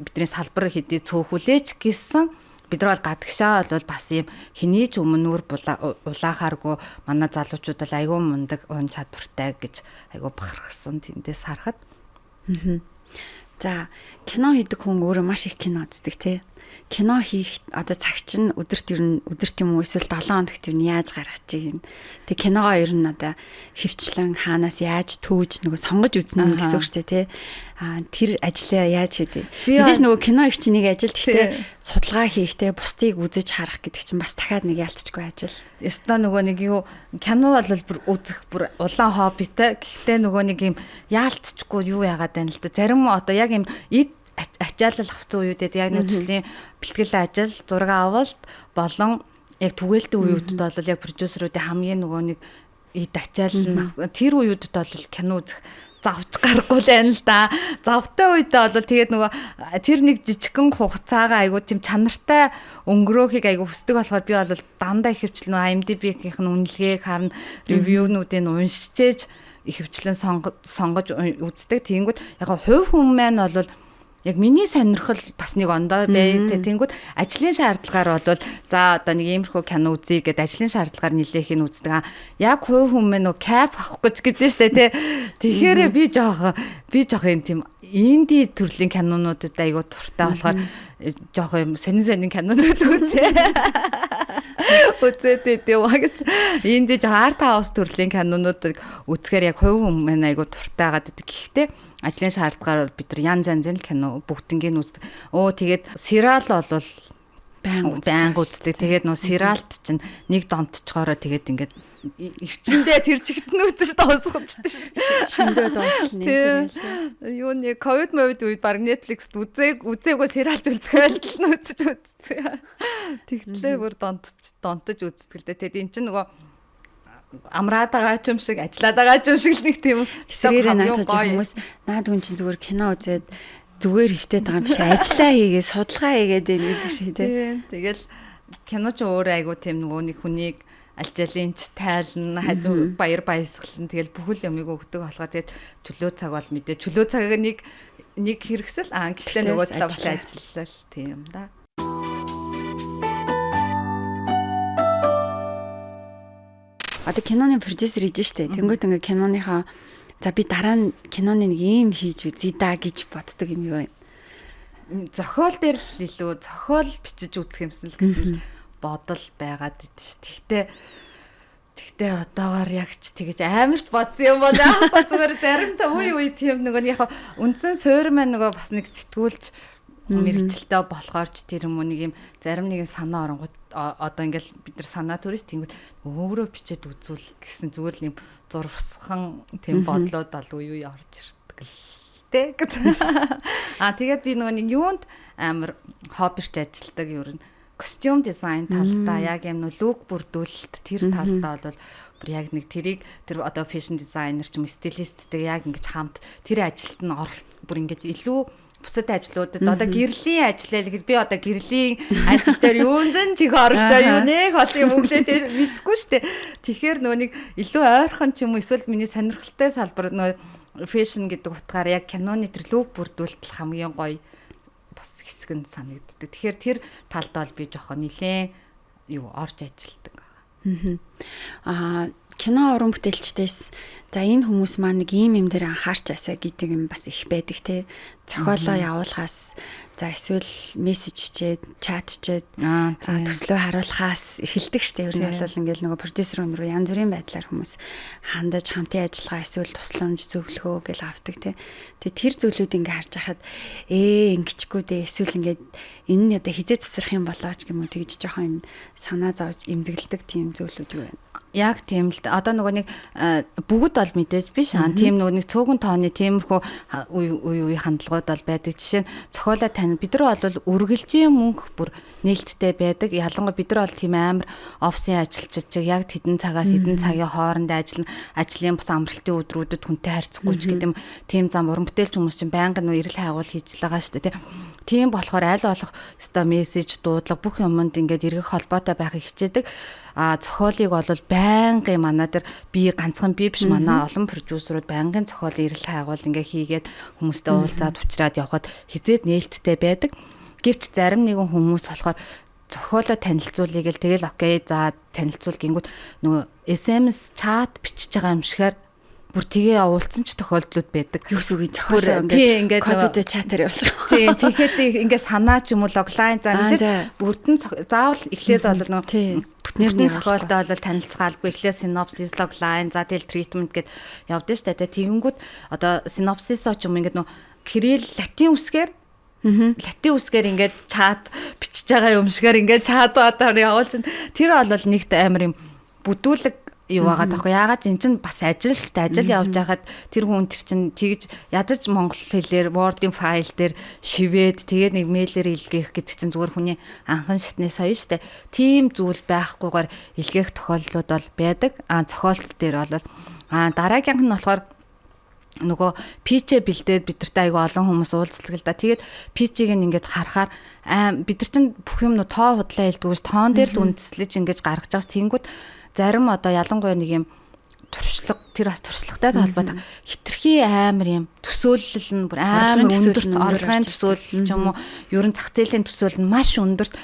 бидний салбар хэдий цөөхүлээч гэсэн бид нар бол гадагшаа бол бас юм хэний ч өмнө нүүр улаахааргүй манай залуучууд бол айгүй мундаг уран чадвартай гэж айгүй бахархсан тэндээс харахад. За кино хийдэг хүн өөрөө маш их кино үздэг тий. Кино хийх одоо цаг чинь өдөрт ер нь өдөрт юм уу эсвэл 7 хоногт ер нь яаж гаргаж ийн. Тэг киногоо ер нь одоо хөвчлэн хаанаас яаж төөж нөгөө сонгож үзнэ гэсэн үг шүү дээ тий. Аа тэр ажлаа яаж хийдэг. Мэдээж нөгөө кино их чинь нэг ажил, гэхдээ судалгаа хийхдээ бусдыг үзэж харах гэдэг чинь бас дахиад нэг ялцчгүй ажил. Яста нөгөө нэг юу кино бол бүр үзэх бүр улаан хоббитой. Гэхдээ нөгөө нэг юм яалтчгүй юу яагаад байна л да. Зарим одоо яг юм эд ачаалал авсан үеүүдэд яг нэг төслийн бэлтгэл ажил, зураг авалт болон яг түгээлтийн үеүүдэд бол яг продюсеруудын хамгийн нөгөө нэг эд ачаалал нь тэр үеүүдэд бол кино үзэх завч гарахгүй л байна л да. Завтай үедээ бол тэгээд нөгөө тэр нэг жижигхэн хугацаагаа айгуу тийм чанартай өнгөрөөхийг айгуу хүсдэг болохоор би бол дандаа ихэвчлэн нөгөө IMDb-ийнх нь үнэлгээг харна, ревюнуудыг уншичээж ихэвчлэн сонгож үздэг. Тэгэнгүүт яг хувь хүн маань бол яг миний сонирхол бас нэг ондоо бай. Тэнгүүд ажлын шаардлагаар бол за одоо нэг иймэрхүү кино үзье гэд ажлын шаардлагаар нилээх нь үздэг. Яг хувь хүн мэн нөө кап авах гэж гэдэг нь штэ тий. Тэгэхээр би жоох юм тийм инди төрлийн кинонуудад айгуу туртай болохоор жоох юм сонин кинонууд үзье. Үзээд идэв гэж. Инди жоох арт хаус төрлийн кинонуудыг үзэхээр яг хувь хүн мэн айгуу туртай байгаад идэг. Гэхдээ ажлын шаардлагаар бид нар янз янзын л кино бүгднгийн үздэг. Өө тэгээд сериал бол байнга үздэг. Тэгээд нөө сериалт чинь нэг донтчхоороо тэгээд ингээд эрчиндээ тэр чигт нь үзэж дуусгачдаг шүү дээ. Шөндөө дуусна тэр. Юу нэг ковид мовид үед баг Netflix-д үзээгүй сериалж үлдэхэл л нь үзэж үздэг. Тэгтлээ бүр донтож үздэг л дээ. Тэгээд эн чинь нөгөө амраад байгаа ч юм шиг, ажиллаад байгаа ч юм шиг л нэг тийм эсрэгээрээ наадах хүмүүс наад хүн чинь зүгээр кино үзээд зүгээр хөвтөд байгаа юм биш, ажиллаа хийгээ, судалгаа хийгээд байна гэдэг шиг тий. Тэгэл кино ч өөрөө айгуу тийм нөгөө нэг хүнийг алжаалын ч тайлна, хажуу баяр баясгалан тэгэл бүхэл юмыг өгдөг болохоор тэгээд чөлөө цаг бол мэдээ. Чөлөө цагаа нэг хэрэгсэл аа гэхдээ нөгөө талаа бас ажиллал тийм да. Одоо киноны продюсер хийж штэ. Тэнгүүт ингээ киноныхоо за би дараа нь киноны нэг ийм хийж үзье да гэж боддог юм юу вэ? Зохиол дээр л илүү зохиол бичиж үзэх юмсан л гэсэн бодол байгаад идэв ш. Тэгтээ одоогоор яг ч тэгэж амарч бодсон юм бол яахгүй зүгээр заримдаа үе тийм нөгөө яг үндсэн суур маань нөгөө бас нэг сэтгүүлч мэрэгчлээ болохоор ч тэр юм уу нэг юм зарим нэгэн санаа оронгууд одоо ингээл бид нар санаа төрөс тэнгүүд өөрөө бичээд үзүүл гэсэн зүгээр л юм зурвасхан тийм бодлоод ал үе үе орж ирдэг л тэ гэж. Аа тэгээд би нөгөө нэг юунд амар хоббирч ажилтдаг ер нь костюм дизайн талдаа яг юм нөө лук бүрдүүлэлт тэр талдаа бол бүр яг нэг тэрийг тэр одоо фэшн дизайнер ч юм стилисттэй яг ингэж хамт тэр ажилд нь оролц бүр ингэж илүү бусад ажлуудад одоо гэрлийн ажлаа л гэж би одоо гэрлийн ажил дээр юунд нь чих оролцоо юу нэх олон юм өглөө тэр мэдгүй штэ. Тэгэхээр нөгөө нэг илүү ойрхон ч юм уу эсвэл миний сонирхолтой салбар нөгөө фэшн гэдэг утгаар яг киноны тэр лук бүрдүүлэлт хамгийн гоё бас хэсэг нь санагддаг. Тэгэхээр тэр талд бол би жоохон нилээн юу орж ажилтдаг. Аа Кино уран бүтээлчдээс за энэ хүмүүс маань нэг ийм юм дээр анхаарч байсаа гэдэг юм бас их байдаг те. Зохиолоо явуулахаас за эсвэл мессеж бичээд, чат бичээд төслөө харуулхаас эхэлдэг штэ. Ер нь бол ингээл нөгөө продюсер хүн рүү янз бүрийн байдлаар хүмүүс хандаж хамтын ажиллагаа эсвэл тусламж зөвлөгөө гэл авдаг те. Тэгээ тэр зүйлүүд ингээ харж хахад ингэчгүй дээ эсвэл ингээд энэ нь одоо хизээ цэцрэх юм болоо ч юм уу тэгж жоохон юм санаа зовж эмзэглэдэг тийм зүйлүүд юу вэ? Яг тийм л. Одоо нөгөө нэг бүгд бол мэдээж биш. Тийм нөгөө нэг цөөхөн тооны тиймэрхүү үе үе хандлагууд бол байдаг. Жишээ нь зохиолоо тань бид нар бол үргэлжийн мөнх бүр нээлттэй байдаг. Ялангуяа бид нар бол тийм амар офисын ажилчид чиг яг тэдэн цагаас эдэн цагийн хооронд ажиллана. Ажлын бус амралтын өдрүүдэд хүнтэй харьцахгүй ч гэдэг юм. Тийм зам уран бүтээлч хүмүүс чинь байнга нөө эрэл хайгуул хийж л байгаа шүү дээ, тийм. Тийм болохоор аль болох өстой мессеж, дуудлага бүх юмд ингээд эргэх холбоотой байхыг хичээдэг. А зохиолыг бол байнгын манай дээр би ганцхан би биш манай олон продюсерууд байнгын зохиолын эрэл хайгуул ингээ хийгээд хүмүүстэй уулзаад учраад явхад хизээд нээлттэй байдаг. Гэвч зарим нэгэн хүмүүс болохоор зохиолоо танилцуулъя гэл тэгэл окей за танилцуул гингүүд нөгөө SMS чат бичиж байгаа юм шигээр бүр тгээ уулзсан ч тохиолдлууд байдаг. Юу гэсэн үг зохиолоо ингээд компьютер чатаар явуулж байгаа. Тийм, тэгэхэд ингээд санаа ч юм уу логлайн за мэдээ бүртэн заавал эхлээд бол нөгөө бүтнээр зохиолтой бол танилцгаалгүй эхлээд синопсис, логлайн, за тэгэл тритмент гэд явдсан шүү дээ. Тэгэнгүүт одоо синопсисоо ч юм ингээд нөгөө кирилл латин үсгээр латин үсгээр ингээд чат бичиж байгаа юм шигээр ингээд чат баатаар явуулж тэр бол нэгт амар юм бүдүүлэг юу байгаа таахгүй. Яагаад эн чинь бас ажил шүү дээ. Ажил явж байхад тэр хүн тэр чинь тэгж ядаж монгол хэлээр Word-ийн файл дээр шивээд тэгээд нэг мэйлээр илгээх гэдэг чинь зүгээр хүний анхан шатны соёл шүү дээ. Тийм зүйл байхгүйгээр илгээх тохиолдлууд бол байдаг. А зохиолт дээр бол дараагийнх нь болохоор нөгөө пичээ бэлдээд бидэртэй айгүй олон хүмүүс уулздаг л да. Тэгээд пичийг ингээд харахаар бид нар чинь бүх юм нөө тоо худлаа хэлдэггүй тоон дээр л үндэслэж ингээд гаргаж байгаас тэнгүүд зарим одоо ялангуяа нэг юм туршлага тэр бас туршлагатай холбоотой хитрхи амар юм төсөөлөл нь бүр амар өндөрт орлогын төсөөлөл ч юм уу ерөн зах зээлийн төсөөлөл нь маш өндөрт.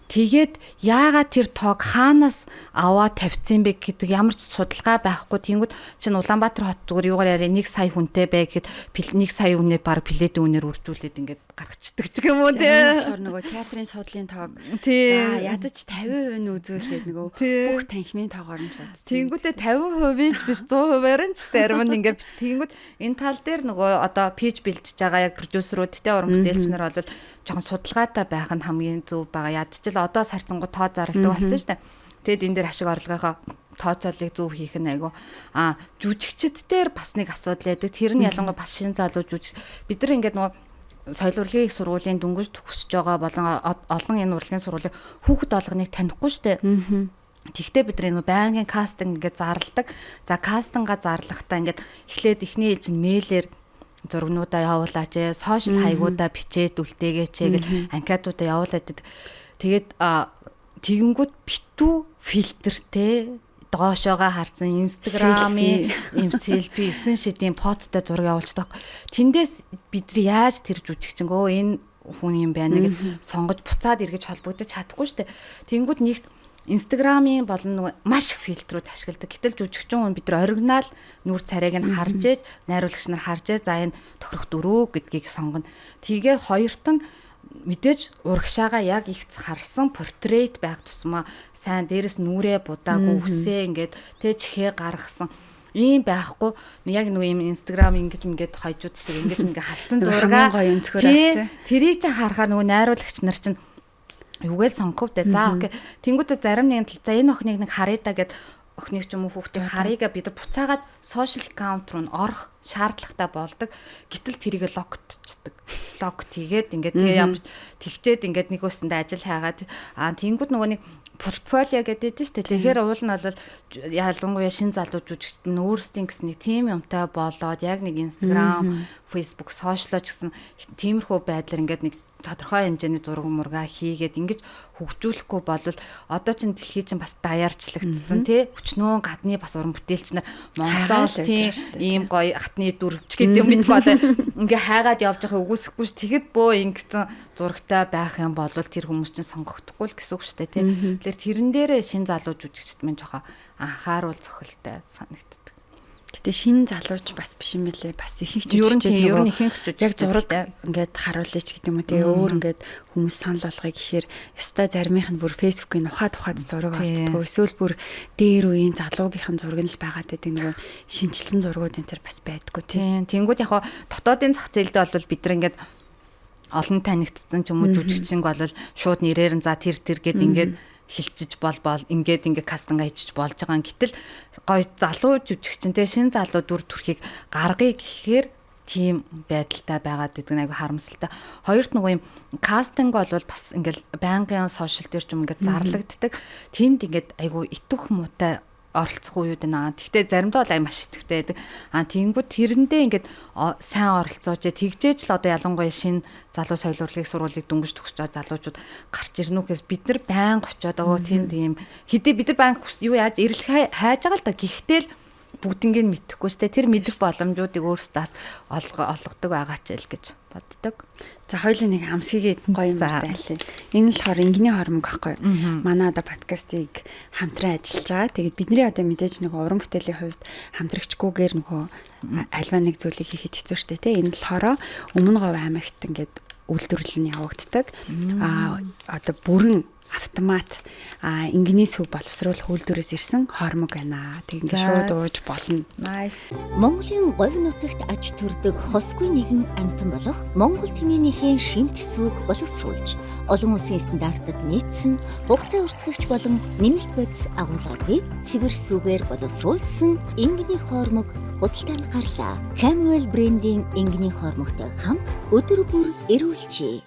Тэгээд яагаад тэр тоог хаанаас аваа тавьсан бэ гэдэг ямар ч судалгаа байхгүй. Тэнгүүд чинь Улаанбаатар хот зүгээр юугаар яриа 1 сая хүнтэй бай гэхэд 1 сая үнээр баг пледийн үнээр үржүүлээд ингээд гаргачихдаг ч юм уу тий. Тэгэхээр нөгөө театрын судлалын тоог за ядаж 50% нь үзүүлээд нөгөө бүх танхимын тоогоор нь л бодсон. Тэнгүүдээ 50% ч биш 100%-аар нь ч зарим нь ингээд тэгэнгүүт энэ тал дээр нөгөө одоо пич бэлтэж байгаа яг продюсерүүд те уран бүтээлч нар бол жоохон судалгаатай байх нь хамгийн зөв байгаа. Ядчил одоо сарцсангуу тоо зарладаг болсон шүү дээ. Тэгэд энэ дээр ашиг орлогынхоо тооцооллыг зөв хийх нь айгу. А жүжигчд дээр бас нэг асуудал байдаг. Тэр нь ялангуяа бас шин залуу жүжиг. Бид нар ингээд нөгөө соёл урлагийн их сургуулийн дөнгөж төгсөж байгаа болон олон энэ урлагийн сургуулийн хүүхэд болгоныг танихгүй шүү дээ. Тэгтээ бид нар энэ байнгын кастинг ингээд зарладаг. За кастингаа зарлахдаа ингээд эхлээд эхний ээлж нь мэйлээр зургнуудаа явуулаач ээ, сошиал хаягуудаа бичээд үлдээгээч ээ гэл анкетуудаа явуулаад. Тэгээд тэгэнгүүт битүү фильтртэй доошоогоо харсан Instagram-ийн ийм селфи 9 шидийн посттой зураг явуулчихдаг. Тэндээс бид нар яаж тэр жүжигчин өө энэ хүн юм байна гэж сонгож буцаад эргэж холбогдож чадахгүй шүү дээ. Тэнгүүд нэгт Instagram-ийн болон нөгөө маш их фильтрүүд ашигладаг. Гэтэл жүжигчин хүн бид нар оригинал нүүр царайг нь харж ээж, найруулагч нар харж ээж, за энэ тохирох дөрөв гэдгийг сонгоно. Тэгээ хоёрт нь мэдээж урагшаага яг их харсан портрет байх тусмаа сайн дээрэс нүрээ будаагүй үсээ ингээд тэ чихээ гаргасан ийм байхгүй яг нөгөө ийм Instagram ингэж ингээд хойжууд шиг ингэж ингээ харцсан зураг гоё өнцгөр авсан. Тэрийг чинь харахаар нөгөө найруулагч нар чинь юугээл сонгох вэ? За окей. Тэнгүүтээ зарим нэгэн тал за энэ охиныг нэг харъя да гэд охиныг ч юм уу хүүхдийг харъяга бид нар буцаагаад social account руу орох шаардлагатай болдог. Гэтэл тэрийг логтчдаг. Лог тийгээд ингээд тэгээ ямар тэгчээд ингээд нэг өсөндөө ажил хайгаад тэнгүүд нөгөө нэг портфолио гэдэг нь шүү дээ. Тэгэхээр уул нь бол ялангуяа шин залуу жүжигчд нь өөрсдийн гэсэн нэг тим юмтай болоод яг нэг Instagram, Facebook, social ч гэсэн тиймэрхүү байдлаар ингээд нэг тодорхой хэмжээний зураг мурга хийгээд ингэж хөгжүүлэхгүй болвол одоо чинь дэлхий чинь бас даяарчлагдсан тий өчнөө гадны бас уран бүтээлч нар Монголоос тий ийм гоё хатны дүр ч гэдэг юм мэдгүй одоо ингээ хайгаад явж байгаа үгүйсэхгүй ш тэгэд бөө ингэсэн зурагтай байх юм бол тэр хүмүүс чинь сонгогдохгүй л гэсэн үг шүү дээ тий. Тэгэхээр тэрэн дээрээ шин залуу жүжигчд минь жоохон анхааруул зохилтой санагддаг. Гэтэ шинэ залууч бас биш юм билээ. Бас ихэнх жүжигчд ер нь ихэнх жүжигчд яг зураг ингээд харуулъя ч гэдэг юм уу те өөр ингээд хүмүүс санал болгоё гэхээр ёстой заримынх нь бүр Facebook-ийн ухаад ухаад зураг олддгоо. Эсвэл бүр дээр үеийн залуугийнх нь зураг нь л байгаад байдаг нөгөө шинжилсэн зургууд энэ төр бас байдгүй тийм. Тэнгүүд яг дотоодын зах зээлдээ бол бид нар ингээд олон танигдсан ч юм уу жүжигчинг бол шууд нэрээр нь за тэр тэр гэд ингээд хилчиж бол ингээд ингээд кастинга хийчих болж байгаа. Гэтэл гоё залуу жүжигчэнтэй шин залуу дүр төрхийг гаргая гэхээр тийм байдалтай байгаад байдаг нь айгүй харамсалтай. Хоёрт нөгөө юм кастинг бол бас ингээл байнгын сошиал дээр ч юм ингээд зарлагддаг. Тэнд ингээд айгүй итвэх муутай оролцох үеуд байна. Гэхдээ заримдаа бол ай маш идэвхтэй байдаг. А тэгэнгүүт тэрэндээ ингээд сайн оролцоож тэгжээж л одоо ялангуяа шинэ залуу соёл урлагийн сургуулийг дөнгөж төгсөж байгаа залуучууд гарч ирнэ үхээс бид нар байнга очиод өө тэнд ийм хэдий бид нар байнга юу яаж эрэлх хайж байгаа л да. Гэхдээ л бүгднийг мэдэхгүй шүү дээ. Тэр мэдэх боломжуудыг өөрсдөө бас олгодог байгаа ч л гэж боддог. За хоёулын нэг амсгийгээд гоё юм байлаа. Энэ л болохоор ингэний хормог байхгүй. Манай одоо подкастыг хамтран ажиллаж байгаа. Тэгээд бидний одоо мэдээж нэг уран бүтээлийн хувьд хамтрагчгүйгээр нөгөө альва нэг зүйлийг хийхэд хэцүү шттэ тий. Энэ л болохоор Өмнө Говь аймагт ингээд үйлдвэрлэл нь явагддаг. Аа одоо бүрэн автомат ингэний сүг боловсруулах үйлдвэрээс ирсэн хормог байна. Тэг ингээд шууд ууж болно. Nice. Монголын говь нутагт аж төрдөг хосгүй нэгэн амьтан болох Монгол тэмээнийхээ шимт сүг боловсруулж олон улсын стандартад нийцсэн хугацаа уртсгагч болон нэмэлт бодис агуулгааргүй цэвэр сүгээр боловсруулсан ингэний хормог худалдаанд гарлаа. Camwell брендийн ингэний хормогтой хамт өдөр бүр эрүүлжээ.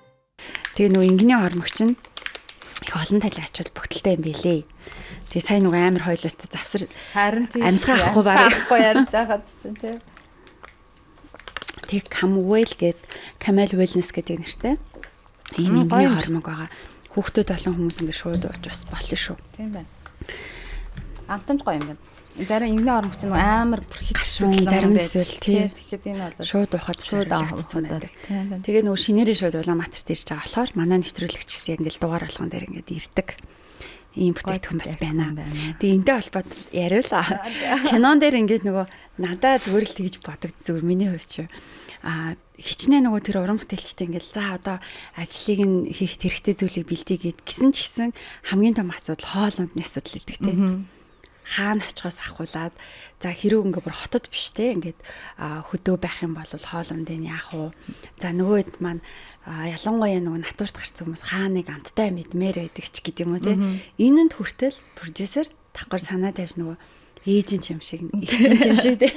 Тэгээ нөгөө ингэний хормог чинь их олон талын ач холбогдолтой юм билээ. Тэгээ сайн нөгөө амар хойлоостой завсар харин тийм амьсгаа авахгүй бараг авахгүй ярьж байхад чинь тий. Тэг Camwell гээд Camel Wellness гэдэг нэртэй ийм ингэний хормог байгаа. Хүүхдүүд олон хүмүүс ингэ шууд ууж бас болно шүү. Тийм байна. Амтамж гоё юм байна. Зарим ингэний хормог чинь амар бүр хитсэн зарим эсвэл тий. Тэгэхэд энэ бол шууд уухад зориулагдсан байдаг. Тэгээ нөгөө шинээрээ шууд Улаанбаатарт ирж байгаа болохоор манай нэвтрүүлэгч гэсэн яг ингээл дугаар болгон дээр ингээд ирдэг. Ийм бүтээгдэхүүн бас байна. Тэгээ энтэй холбоотой яриул. Кинон дээр ингээд нөгөө надаа зүгээр л тэгж бодогд зүгээр миний хувьд ч хичнээн нөгөө тэр уран бүтээлчтэй ингээл за одоо ажлыг нь хийх хэрэгтэй зүйлийг бэлдээ гэд гисэн ч гэсэн хамгийн том асуудал хоол ундны асуудал идэг те. Хаана очихоос ахуулаад за хэрэг ингээ бүр хотод биш те ингээд хөдөө байх юм бол хоол ундыг яах вэ? За нөгөөд маань ялангуяа нөгөө натурт гарсан хүмүүс хааныг амттай мэдмээр байдаг ч гэдэг юм уу те. Энэнд хүртэл продюсер давхар санаа тавьж нөгөө ээжин юм шиг эгчин юм шиг те.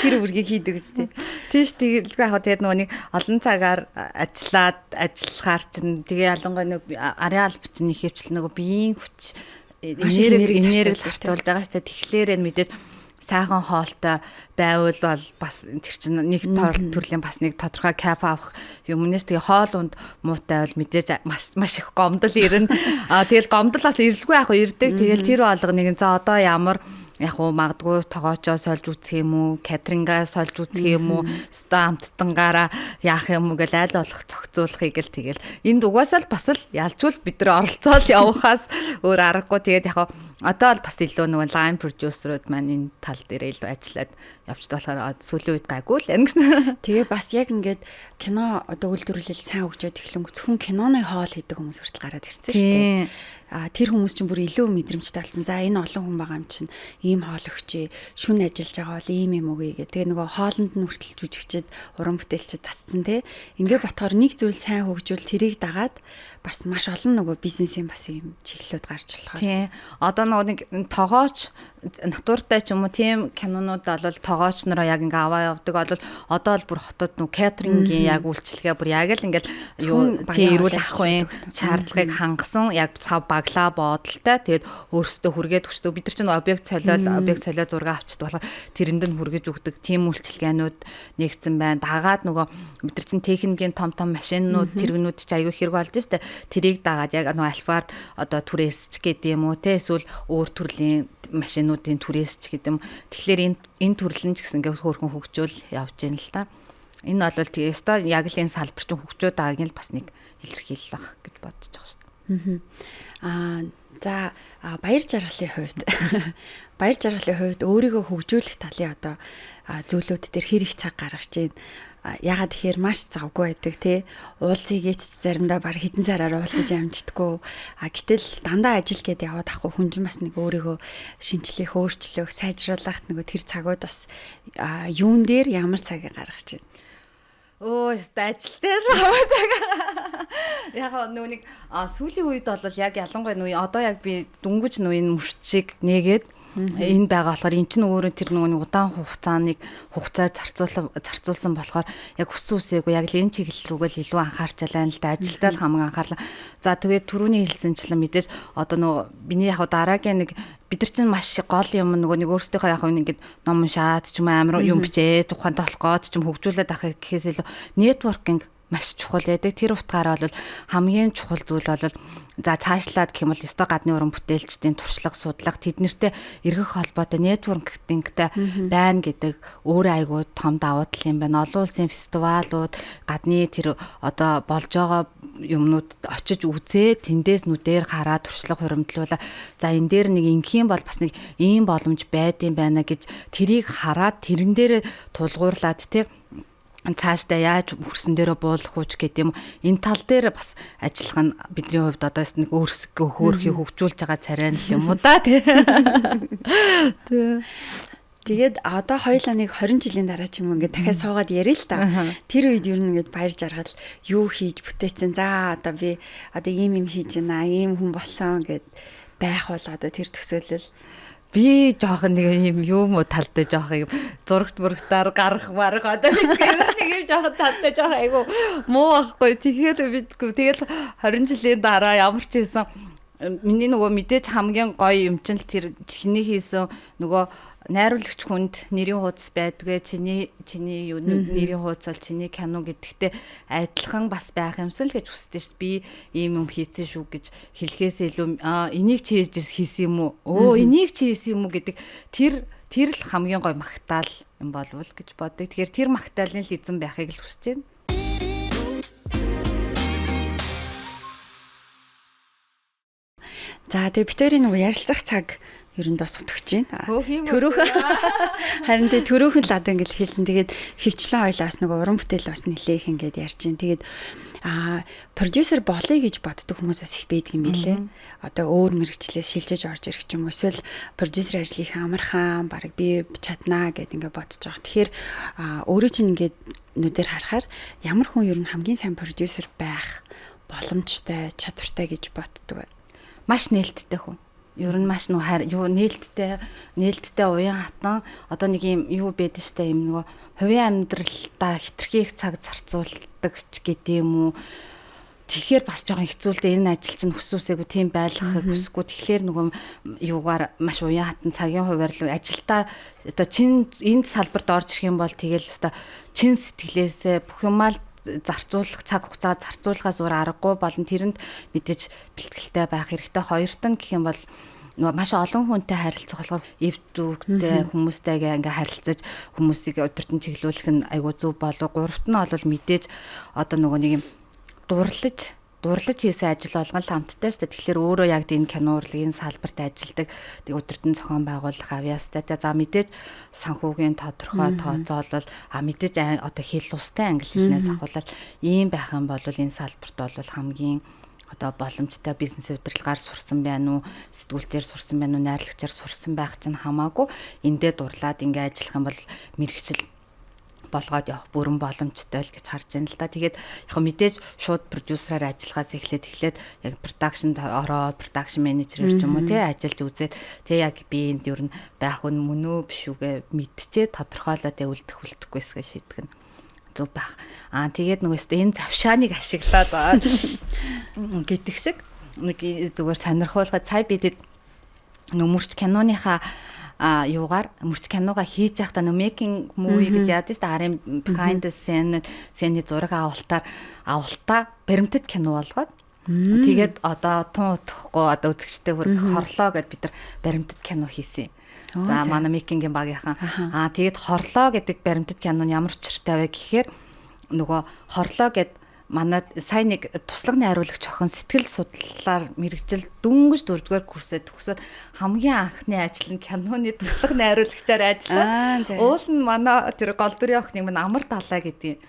Тэр үргийг хийдэг үстэй. Тийш тэгэлгүй яг тэгээд нөгөө нэг олон цагаар ажиллаад ажиллахаар чинь тэгээ ялангуяа нөгөө арын алба чинь их хөвчлэн нөгөө биеийн хүч энерги зарцуулж байгаа шүү дээ. Тэгэхээр энэ мэдээж сайхан хоолтой байвал бол бас тэр чинь нэг төрлийн бас нэг тодорхой кайф авах юм нэ. Тэгээ хоол унд муутай бол мэдээж маш маш их гомдол ирнэ. Тэгэл гомдол бас ирлгүй яг ирдэг. Тэгэл тэр болгоныг за одоо ямар яг уу магадгүй тогоочоо сольж үзэх юм уу, катерингаа сольж үзэх юм уу, ста амттангаараа яах юм уу гэл айл болох зохицуулахыг л тэгэл энд угаасаа л бас л ялчгүй бид нар оролцоол явахаас өөр аргагүй. Тэгээд яг одоо л бас илүү нөгөө line producer-ууд маань энэ тал дээр илүү ажиллаад явчихдаг болохоор сүүлийн үед гайгүй л байна гэсэн. Тэгээ бас яг ингээд кино одоо үйлдвэрлэл сайн хөгжөөд эхлэн зөвхөн киноны хоол хийдэг хүмүүс хүртэл гараад ирсэн шүү дээ. Тэр хүмүүс чинь бүр илүү мэдрэмжтэй болсон. За энэ олон хүн байгаа юм чинь ийм хоол өгчээ, шүн ажиллаж байгаа бол ийм юм үгүй гэх. Тэгээ нөгөө хоолнд нь хүртэл жүжигчэд уран бүтээлчд тасцсан те. Ингээ ботхоор нэг зүйл сайн хөгжүүл тэрийг дагаад бас маш олон нөгөө бизнесийн бас ийм чиглэлүүд гарч болохоор. Тийм. Одоо Одоо нөгөө нэг тогооч натуртай ч юм уу тийм кинонууд бол тогооч нараа яг ингээ аваа явдаг бол одоо л бүр хотод нүү кейтерингийн яг үйлчилгээ бүр яг л ингээл юу тийм эрүүл ахуйн шаардлагыг хангасан яг сав баглаа боодолтой тэгээд өөрсдөө хүргээд өчтөө бид нар чинь объект солиол объект солио зураг авчдаг болохоор тэрэнд нь хүргэж өгдөг тийм үйлчилгээнүүд нэгдсэн байна. Дагаад нөгөө бид нар чинь техникийн том том машинууд тэргнүүд чи аягүй хэрэг болж штэ тэрийг дагаад яг нөгөө альфард одоо түрээсч гэдэг юм уу те эсвэл өөр төрлийн машинуудын түрээсч гэдэг юм. Тэгэхээр энэ төрөл нь ч гэсэн ингээ хөөрхөн хөгжөөл явж байна л та. Энэ бол тэгээ өстой яг л энэ салбар чинь хөгжөөд байгааг нь л бас нэг илэрхийлэл баг гэж бодож байгаа шүү дээ. За баяр жаргалын хувьд баяр жаргалын хувьд өөрийгөө хөгжүүлэх талын одоо зүйлүүд дээр хэр их цаг гаргаж байна? Ягаад тэгэхээр маш завгүй байдаг тий. Уулзъя гэж заримдаа баг хэдэн сараар уулзаж амждаггүй. А гэтэл дандаа ажил гээд яваад ахгүй хүн чинь бас нэг өөрийгөө шинчлэх, өөрчлөх, сайжруулах нөгөө тэр цагууд бас юун дээр ямар цагийг гаргаж байна? Өө, өстой ажил дээр хамаа цаг. Яг нөгөө нэг сүүлийн үед бол яг ялангуяа нөгөө одоо яг би дүнгиж нөгөө энэ мөрчийг нээгээд энэ байгаа болохоор эн чинь өөрөө тэр нөгөө удаан хугацааныг хугацаа зарцуулсан болохоор яг хүссэн үсээгүй яг л энэ чиглэл рүүгээ л илүү анхаарч байна л да. Ажилдаа л хамаг анхаарлаа. За тэгээд түрүүний хэлсэнчлэн мэдээж одоо нөгөө миний яг дараагийн нэг бид нар чинь маш гол юм нөгөө нэг өөрсдийнхөө яг ингээд ном уншаад ч юм амар юм бичээд ухаантай болох гээд ч юм хөгжүүлээд авах гэхээс илүү нэтворкинг маш чухал байдаг. Тэр утгаараа бол хамгийн чухал зүйл бол за цаашлаад гэх юм бол ёстой гадны уран бүтээлчдийн туршлага, судлах тэднэртэй эргэх холбоотой нэтворкингтэй байна гэдэг өөр айгуу том давуу тал юм байна. Олон улсын фестивалууд, гадны тэр одоо болж байгаа юмнууд очиж үзээ, тэндээс нүдээр хараад туршлага хуримтлуулаа. За энэ дээр нэг ингэх юм бол бас нэг ийм боломж байдсан байна гэж тэрийг хараад тэрэн дээр тулгуурлаад тий цаашдаа яаж хөрсөн дээрээ буулгах уу ч гэдэг юм. Энэ тал дээр бас ажиллах нь бидний хувьд одоо нэг өөрсгөө хөөрхий хөгжүүлж байгаа царай л юм уу да тий. Тэгээд одоо хоёлаа нэг 20 жилийн дараа ч юм уу ингээд дахиад суугаад ярил л та. Тэр үед ер нь ингээд баяр жаргал юу хийж бүтээсэн. За одоо би одоо ийм юм хийж байна, ийм хүн болсон гэд байх бол одоо тэр төсөөлөл би жоохон нэг юм юм уу талтай жоохон юм зурагт мөрөгтөр гарах марах одоо нэг юм жоохон талтай жоохон айгу муу байхгүй. Тэгэхээр бидгүй тэгэл 20 жилийн дараа ямар ч хийсэн миний нөгөө мэдээж хамгийн гоё юм чинь л тэр чиний хийсэн нөгөө найруулагч хүнд нэрийн хуудас байдгүй чиний юу нэрийн хуудас бол чиний кино гэдэгтээ адилхан бас байх юмсан л гэж хүсдэг шүү дээ. Би ийм юм хийсэн шүү гэж хэлэхээс илүү энийг чи хийсэн юм уу? Өө энийг чи хийсэн юм уу гэдэг тэр л хамгийн гоё магтаал юм болов гэж боддог. Тэгэхээр тэр магтаалын л эзэн байхыг л хүсэж байна. За тэгээ битэрийн нөгөө ярилцах цаг ер нь дуусгах гэж байна. Төрөөх. Харин тэгээ төрөөхөн л одоо ингэж хэлсэн. Тэгээд хөвчлэн хоёлаас нөгөө уран бүтээл бас нэлээх ингээд ярьж байна. Тэгээд продюсер болъё гэж боддог хүмүүс бас их байдаг юм билээ. Одоо өөр мэрэгчлээс шилжиж орж ирэх ч юм уу эсвэл продюсер ажил их амархан, бараг би чаднаа гэд ингээд бодож байгаа. Тэгэхээр өөрөө чинь ингээд нүдээр харахаар ямар хүн ер нь хамгийн сайн продюсер байх боломжтой, чадвартай гэж боддог вэ? Маш нээлттэй хүн. Ер нь маш нүү юу нээлттэй уян хатан одоо нэг юм юу байдаг штэ юм нөгөө хувийн амьдралдаа хитрхи их цаг зарцуулдаг ч гэдэг юм уу. Тэгэхээр бас жоохон хэцүү л дээ. Энэ ажил чинь хүсүүсээгүй тийм байлгахыг хүсэхгүй. Тэгэхээр нөгөө юугаар маш уян хатан цагийн хуваарлаг ажилдаа одоо чин энэ салбарт орж ирэх юм бол тэгэл өстой чин сэтгэлээсээ бүх юмаа зарцуулах цаг хугацаа зарцуулахаас өөр аргагүй болон тэрэнд мэдээж бэлтгэлтэй байх хэрэгтэй. Хоёрт нь гэх юм бол нөгөө маш олон хүнтэй харилцах болохоор эв дүүгтэй хүмүүстэйгээ ингээ харилцаж хүмүүсийг өдөртөн чиглүүлэх нь айгүй зөв болов. Гуравт нь бол мэдээж одоо нөгөө нэг юм дурлаж хийсэн ажил болгон л хамттай шүү дээ. Тэгэхээр өөрөө яг энэ кино урлагийн салбарт ажилладаг тэг өдөртөн зохион байгуулах авьяастай. За мэдээж санхүүгийн тодорхой тооцоолол мэдээж одоо хэл устай англи хэлнээс ахуулаад ийм байх юм бол энэ салбарт бол хамгийн одоо боломжтой бизнес удирдлагаар сурсан байна уу, сэтгүүлчээр сурсан байна уу, найрлагчаар сурсан байх чинь хамаагүй эндээ дурлаад ингээ ажиллах юм бол мэрэгчл болгоод явах бүрэн боломжтой л гэж харж байна л да. Тэгээд яг мэдээж шууд продюсераар ажиллахаас эхлээд яг production-д ороод production manager-ээр ч юм уу тий ажиллаж үзээд тий яг би энд ер нь байх үн мөн үү биш үгээ мэдчээ тодорхойлоо тий үлдэх үлдэхгүйсгээ шийдэх нь зөв байх. Аа тэгээд нөгөө өстө энэ завшааныг ашиглаад гэдэг шиг нэг зүгээр сонирхуулгаад сая бидэд нөмөрч киноныхаа юугаар мөрч кинога хийж байхдаа нөө making movie гэж яадаг шүү дээ. Арын behind the scene scene-ий зураг авалтаа баримтат кино болгоод тэгээд одоо тун удахгүй одоо үзэгчтэй хүргэх Хорлоо гэд бид нар баримтат кино хийсэн. За манай making-ийн багийнхан тэгээд Хорлоо гэдэг баримтат кино нь ямар учиртай вэ гэхээр нөгөө Хорлоо гэд манай сайн нэг туслага найруулагч охин сэтгэл судлалаар мэргэжил дөнгөж 4-р курсээ төгсөөд хамгийн анхны ажил нь киноны туслах найруулагчаар ажиллаад уул нь манай тэр гол дүрийн охиныг минь Амар Далаа гэдэг.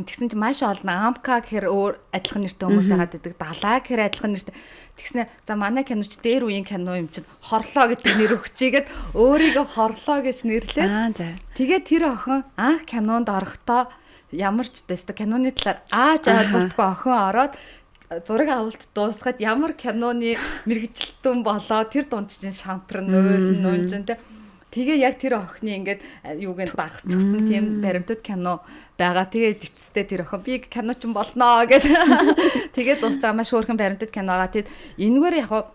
Тэгсэн чинь маш олон Амка гэхэр өөр адилхан нэртэй хүмүүс яагаад гэдэг, Далаа гэхэр адилхан нэртэй. Тэгснэ за манай киноч дээр үеийн кино юм чинь Хорлоо гэдэг нэр өгчийгээд өөрийгөө Хорлоо гэж нэрлээд. Тэгээд тэр охин анх кинонд орохдоо ямар ч тест киноны талаар аач ойлголтгүй охин ороод зураг авалт дуусгаад ямар киноны мэргэжилтэн болоо тэр дунд чинь шантран уйлан нунжин тэ. Тэгээ яг тэр охины ингээд юуг нь дагчихсан тийм баримтат кино байгаа. Тэгээд эцэстээ тэр охин би киночин болноо гэд. Тэгээд дуусч байгаа маш хөөрхөн баримтат кино байгаа. Тэгэд энэгээр яг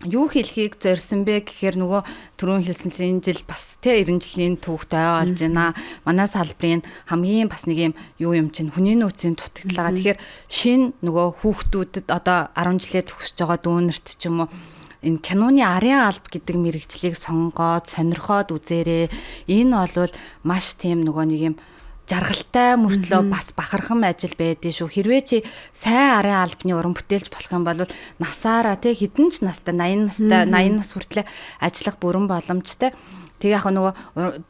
юу хэлхийг зорьсон бэ гэхээр нөгөө түрүүн хэлсэн чинь энэ жил бас тэ 90 жилийн түүхтэй болж байна. Манай салбарын хамгийн бас нэг юм юу юм чинь хүний нөөцийн дутагдал байгаа. Тэгэхээр шин нөгөө хүүхдүүдэд одоо 10 жилээ төгсөж байгаа дүүнерт ч юм уу энэ киноны арын алба гэдэг мэргэжлийг сонгоод сонирхоод үзээрэй. Энэ бол маш тийм нөгөө нэг юм жаргалтай мөртлөө бас бахархан ажил байдгийн шүү. Хэрвээ чи сайн арын албаны уран бүтээлч болох юм бол насаараа тий хэдэн ч настай 80 настай 80 нас хүртлээр ажиллах бүрэн боломжтой. Тэгээ яг нөгөө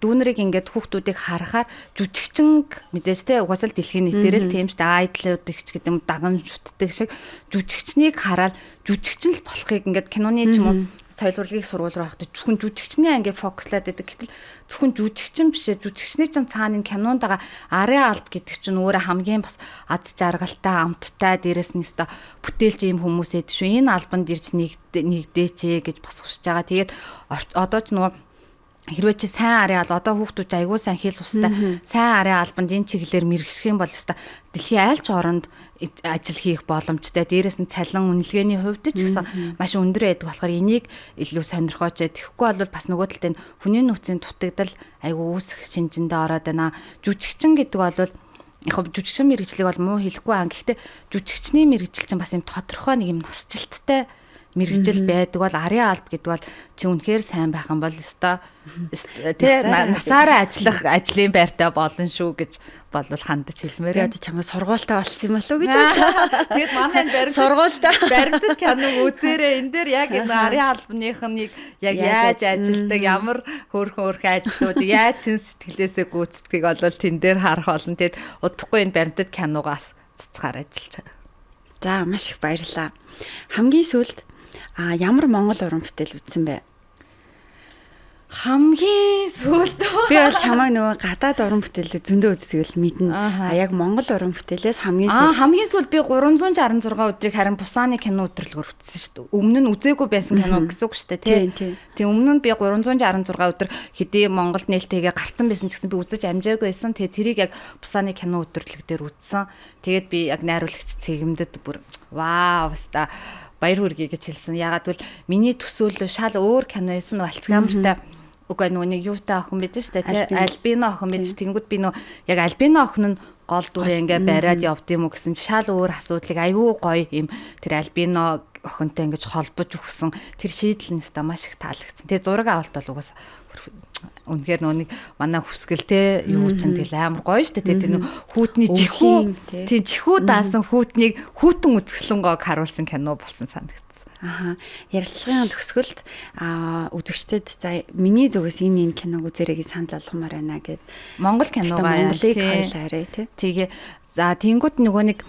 дүүнэрийг ингээд хүүхдүүдийг харахаар жүжигчин мэдээж те угаасаа л дэлхийн нийтээр л тийм шүү дээ. Айдлууд их ч гэдэг юм даган шүтдэг шиг жүжигчнийг хараад жүжигчин л болохыг ингээд киноны ч юм уу соёл урлагийн сургууль руу орохдоо зөвхөн жүжигчний анги фокуслаад байдаг. Гэтэл зөвхөн жүжигчин биш ээ. Жүжигчний чинь цаана энэ кинонд байгаа арын алба гэдэг чинь өөрөө хамгийн бас аз жаргалтай, амттай, дээрэс нь өстой бүтээлч ийм хүмүүс эд шүү. Энэ албанд ирж нэгдээч гэж бас хүсэж байгаа. Тэгээд одоо ч нөгөө хэрвээ чи сайн арын алба одоо хүүхдүүд айгүй сайн хэл устай сайн арын албанд энэ чиглэлээр мэрэгших юм бол өстой дэлхийн аль ч оронд ажил хийх боломжтой. Дээрээс нь цалин үнэлгээний хувьд ч гэсэн маш өндөр байдаг болохоор энийг илүү сонирхооч. Тэгэхгүй бол бас нөгөө талд энэ хүний нөөцийн дутагдал айгүй үүсэх шинжиндээ ороод байна. Жүжигчин гэдэг бол яг жүжигчин мэргэжлийг бол муу хэлэхгүй аа. Гэхдээ жүжигчний мэргэжил чинь бас юм тодорхой нэг юм насжилттай мэргэжил байдаг бол арын алба гэдэг бол чи үнэхээр сайн байх юм бол өстой тий насаараа ажиллах ажлын байртай болно шүү гэж болвол хандаж хэлмээр. Би одоо чамаа сургуультай болсон юм болов уу гэж бодлоо. Тэгээд манай энэ сургуультай баримтат киног үзээрэй. Энэ дээр яг энэ арын албаныхныг яг яаж ажилдаг, ямар хөөрхөн хөөрхөн ажлууд яаж чин сэтгэлээсээ гүйцэтгэх бол тэн дээр харах болно. Тэгээд удахгүй энэ баримтат киногоос цэцгаар ажиллаж байгаа. За маш их баярлалаа. Хамгийн сүүлд ямар Монгол уран бүтээл үзсэн бэ? Хамгийн сүүлд би бол чамайг нөгөө гадаад уран бүтээлээ зөндөө үздэг л мэднэ. А яг Монгол уран бүтээлээс хамгийн сүүлд хамгийн сүүлд би 366 өдрийг харин Пусаны кино өдөрлөгөөр үзсэн шүү дээ. Өмнө нь үзээгүй байсан кино гэсэн үг шүү дээ, тий. Тийм өмнө нь би 366 өдөр хэдий Монголд нээлттэйгээ гарцсан байсан ч гэсэн би үзэж амжаагүй байсан. Тэгээ тэрийг яг Пусаны кино өдөрлөг дээр үзсэн. Тэгээд би яг найруулагч цэгэмдэд бүр вау баста баяр хүргэе гэж хэлсэн. Ягаад гэвэл миний төсөөлөл шал өөр кино байсан нь Альцгеймертай үгүй нөгөө нэг юутай охин байдаг шүү дээ тий альбино охин байж тэнгүүд би нөө яг альбино охин нь гол дүрээ ингээ бариад явд юм уу гэсэн чи шал өөр асуудлыг аюу гоё юм тэр альбино охинтой ингэж холбож өгсөн тэр шийдэл нь өстой маш их таалагдсан. Тэгээ зураг авалт бол угаасаа үнэхээр нөгөө нэг манай хүсгэл те юу чинь тэгэл амар гоё шүү дээ. Тэр хүүтний чихүү тийм чихүү даасан хүүтнийг хүүтэн үзэсгэлэн гоог харуулсан кино болсон санагдсан. Аха. Ярилцлагын төгсгөлд үзэгчдэд за миний зүгээс энэ киног үзээрэй гэж санал болгомоор байна гэд. Монгол киногоо Монголыг хоёлаарэ тий. Тэгээ за тэнгууд нөгөө нэг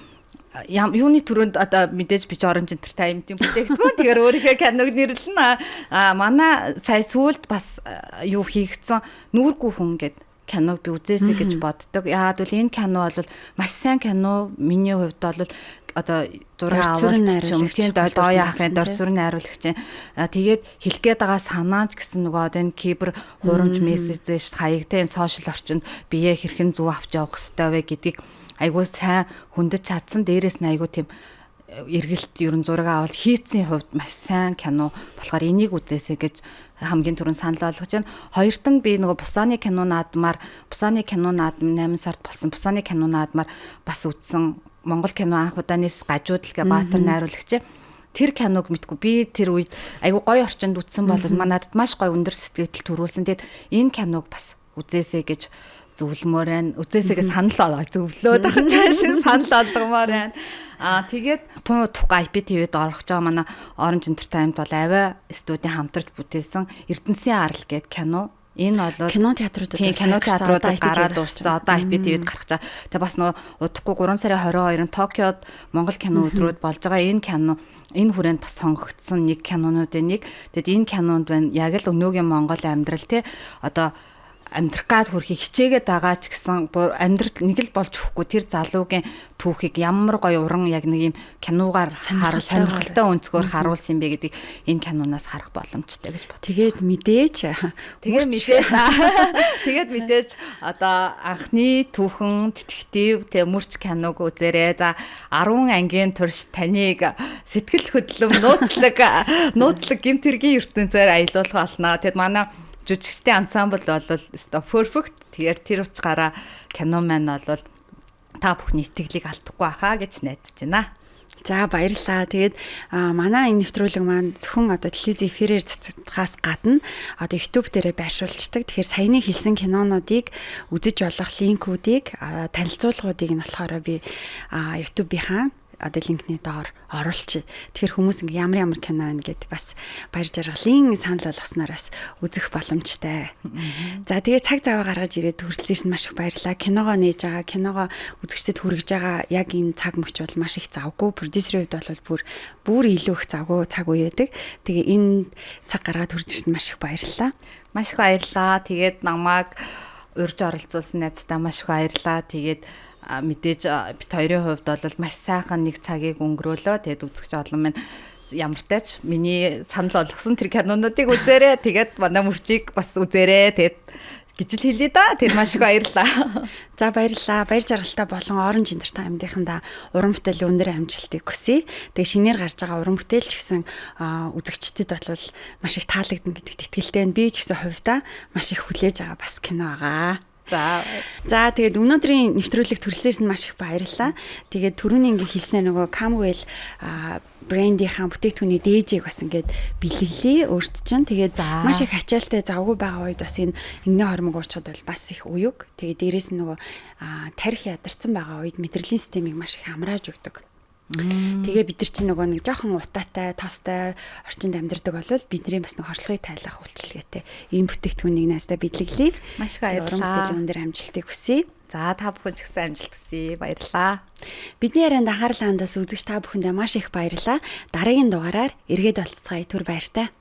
юуны түрүүнд одоо мэдээж би Orange Entertainment-ийн бүтээгдэхүүн. Тэгэхээр өөрийнхөө киног нэрлэнэ. А манай сая сүүлд бас юу хийгдсэн Нүүргүй хүн гэд киног би үзээсэй гэж боддог. Яагаад гэвэл энэ кино бол маш сайн кино. Миний хувьд бол одоо зураг авалт ч юм тийм дооё ахын дор зүрх найруулагч. Тэгээд хэлэх гээд байгаа санаач гэсэн нөгөө одоо энэ кибер хуурамч мессеж хаягтай энэ сошиал орчинд бие хэрхэн зөв авч явах ёстой вэ гэдгийг айгүй сайн хөндөж чадсан. Дээрээс нь айгүй тийм эргэлт ерөн зураг авалт хийцийн хувьд маш сайн кино болохоор энийг үзээсэй гэж хамгийн түрүүнд санал болгож байна. Хоёрт нь би нөгөө Бусаны кино наадмаар Бусаны кино наадам 8 сард болсон Бусаны кино наадмаар бас үзсэн Монгол кино анх удаанаас гажуудал гэ Баатар найруулагч. Тэр киног мэдгүй би тэр үед айгүй гоё орчинд үзсэн бол надад маш гоё өндөр сэтгэл төрүүлсэн. Тэгэд энэ киног бас үзээсэй гэж зөвлөмөр байна. Үзээсэй гэж санал болгоо зөвлөөд ахын чаашин санал болгомоор байна. Аа тэгээд тун удахгүй IPTV-д орох гэж байгаа манай Orange Entertainment бол авиа студийн хамтарч бүтээсэн Эрдэнэсийн арал гээд кино. Энэ бол кино театруудад кино театруудад гараад дууссан. Одоо IPTV-д гарах гэж байгаа. Тэгээ бас нөгөө удахгүй 3 сарын 22-нд Токиод Монгол кино өдрүүд болж байгаа. Энэ кино энэ хүрээнд бас сонгогдсон нэг кинонуудын нэг. Тэгэд энэ кинонд байна яг л өнөөгийн Монгол амьдрал те одоо амьдрах гад хүрхийг хичээгээд байгаа ч гэсэн амьдрал нэг л болж өгөхгүй тэр залуугийн түүхийг ямар гоё уран яг нэг юм киногаар сонирхолтой өнцгөр харуулсан юм бэ гэдгийг энэ киноноос харах боломжтой гэж бодсон. Тэгээд мэдээж тэгээд мэдээж одоо анхны түүхэн детектив тэг мөрч киног үзээрэй. За 10 ангийн турш таныг сэтгэл хөдлөм нууцлаг гэмт хэргийн ертөнцөөр аялуулах болно. Тэгэд манай жүжигчдийн ансамбл бол өстой perfect. Тэгэхээр тэр утгаараа кино маань бол та бүхний итгэлийг алдахгүй хаа гэж найдаж байна. За баярлалаа. Тэгээд манай энэ нэвтрүүлэг маань зөвхөн одоо телевиз эфирээр цацагдахаас гадна одоо YouTube дээрээ байршуулцдаг. Тэгэхээр саяны хэлсэн кинонуудыг үзэж болох линкүүдийг танилцуулгуудыг нь болохоор би YouTube-ийнхаа одоо линкний доор оруулчих. Тэгэхээр хүмүүс ингээ ямар ямар кино байна гэд бас баяр жаргалын санал болгосноор бас үзэх боломжтой. За тэгээ цаг зав гаргаж ирээд хүрэлцэн ирсэн маш их баярлалаа. Киногоо нээж байгаа, киногоо үзэгчдэд хүргэж байгаа яг энэ цаг мөч бол маш их завгүй. Продюсерийн хувьд бол бүр илүү их завгүй цаг үе байдаг. Тэгээ энэ цаг гаргаад хүрч ирсэн маш их баярлалаа. Маш их баярлалаа. Тэгээд намайг урьж оролцуулсан найздаа маш их баярлалаа. Тэгээд мэдээж бит хоёрын хувьд бол маш сайхан нэг цагийг өнгөрөөлөө. Тэгээд үзэгч олон минь ямартай ч миний санал болгосон тэр кинонуудыг үзээрэй. Тэгээд манай мөрчийг бас үзээрэй. Тэгээд гэж л хэлье да. Тэр маш их баярлалаа. За баярлалаа. Баяр жаргалтай болон Orange Entertainment-ийнхэндээ уран бүтээлийн өндөр амжилтыг хүсье. Тэгээ шинээр гарч байгаа уран бүтээл ч гэсэн үзэгчдэд бол маш их таалагдана гэдэгт итгэлтэй байна. Би ч гэсэн хувьдаа маш их хүлээж байгаа бас кино байгаа. За тэгээд өнөөдрийн нэвтрүүлэг төрөлцсөн маш их баярлалаа. Тэгээд түрүүний ингээ хэлснээр нөгөө Camwell брендийнхаа бүтээгдэхүүний дээжийг бас ингээд бэлэглээ өөрт чинь. Тэгээд маш их ачаалтай завгүй байгаа үед бас энэ ингэнэ хормог уучхад бол бас их уяг. Тэгээд дээрээс нь нөгөө тарих ядарсан байгаа үед мэдрэлийн системийг маш их амрааж өгдөг. Тэгээ бид нар чинь нөгөө нэг жоохон утаатай, тостой орчинд амьдардаг бол бидний бас нэг хорлогыг тайлах үйлчилгээтэй ийм бүтээгдэхүүнийг наастаа бэлэглэе. Маш их баярлалаа. Уран бүтээлийн өндөр амжилтыг хүсье. За та бүхэн ч гэсэн амжилт хүсье. Баярлалаа. Бидний ярианд анхаарлаа хандуулсан үзэгч та бүхэндээ маш их баярлалаа. Дараагийн дугаараар эргээд олцгаая. Түр баяртай.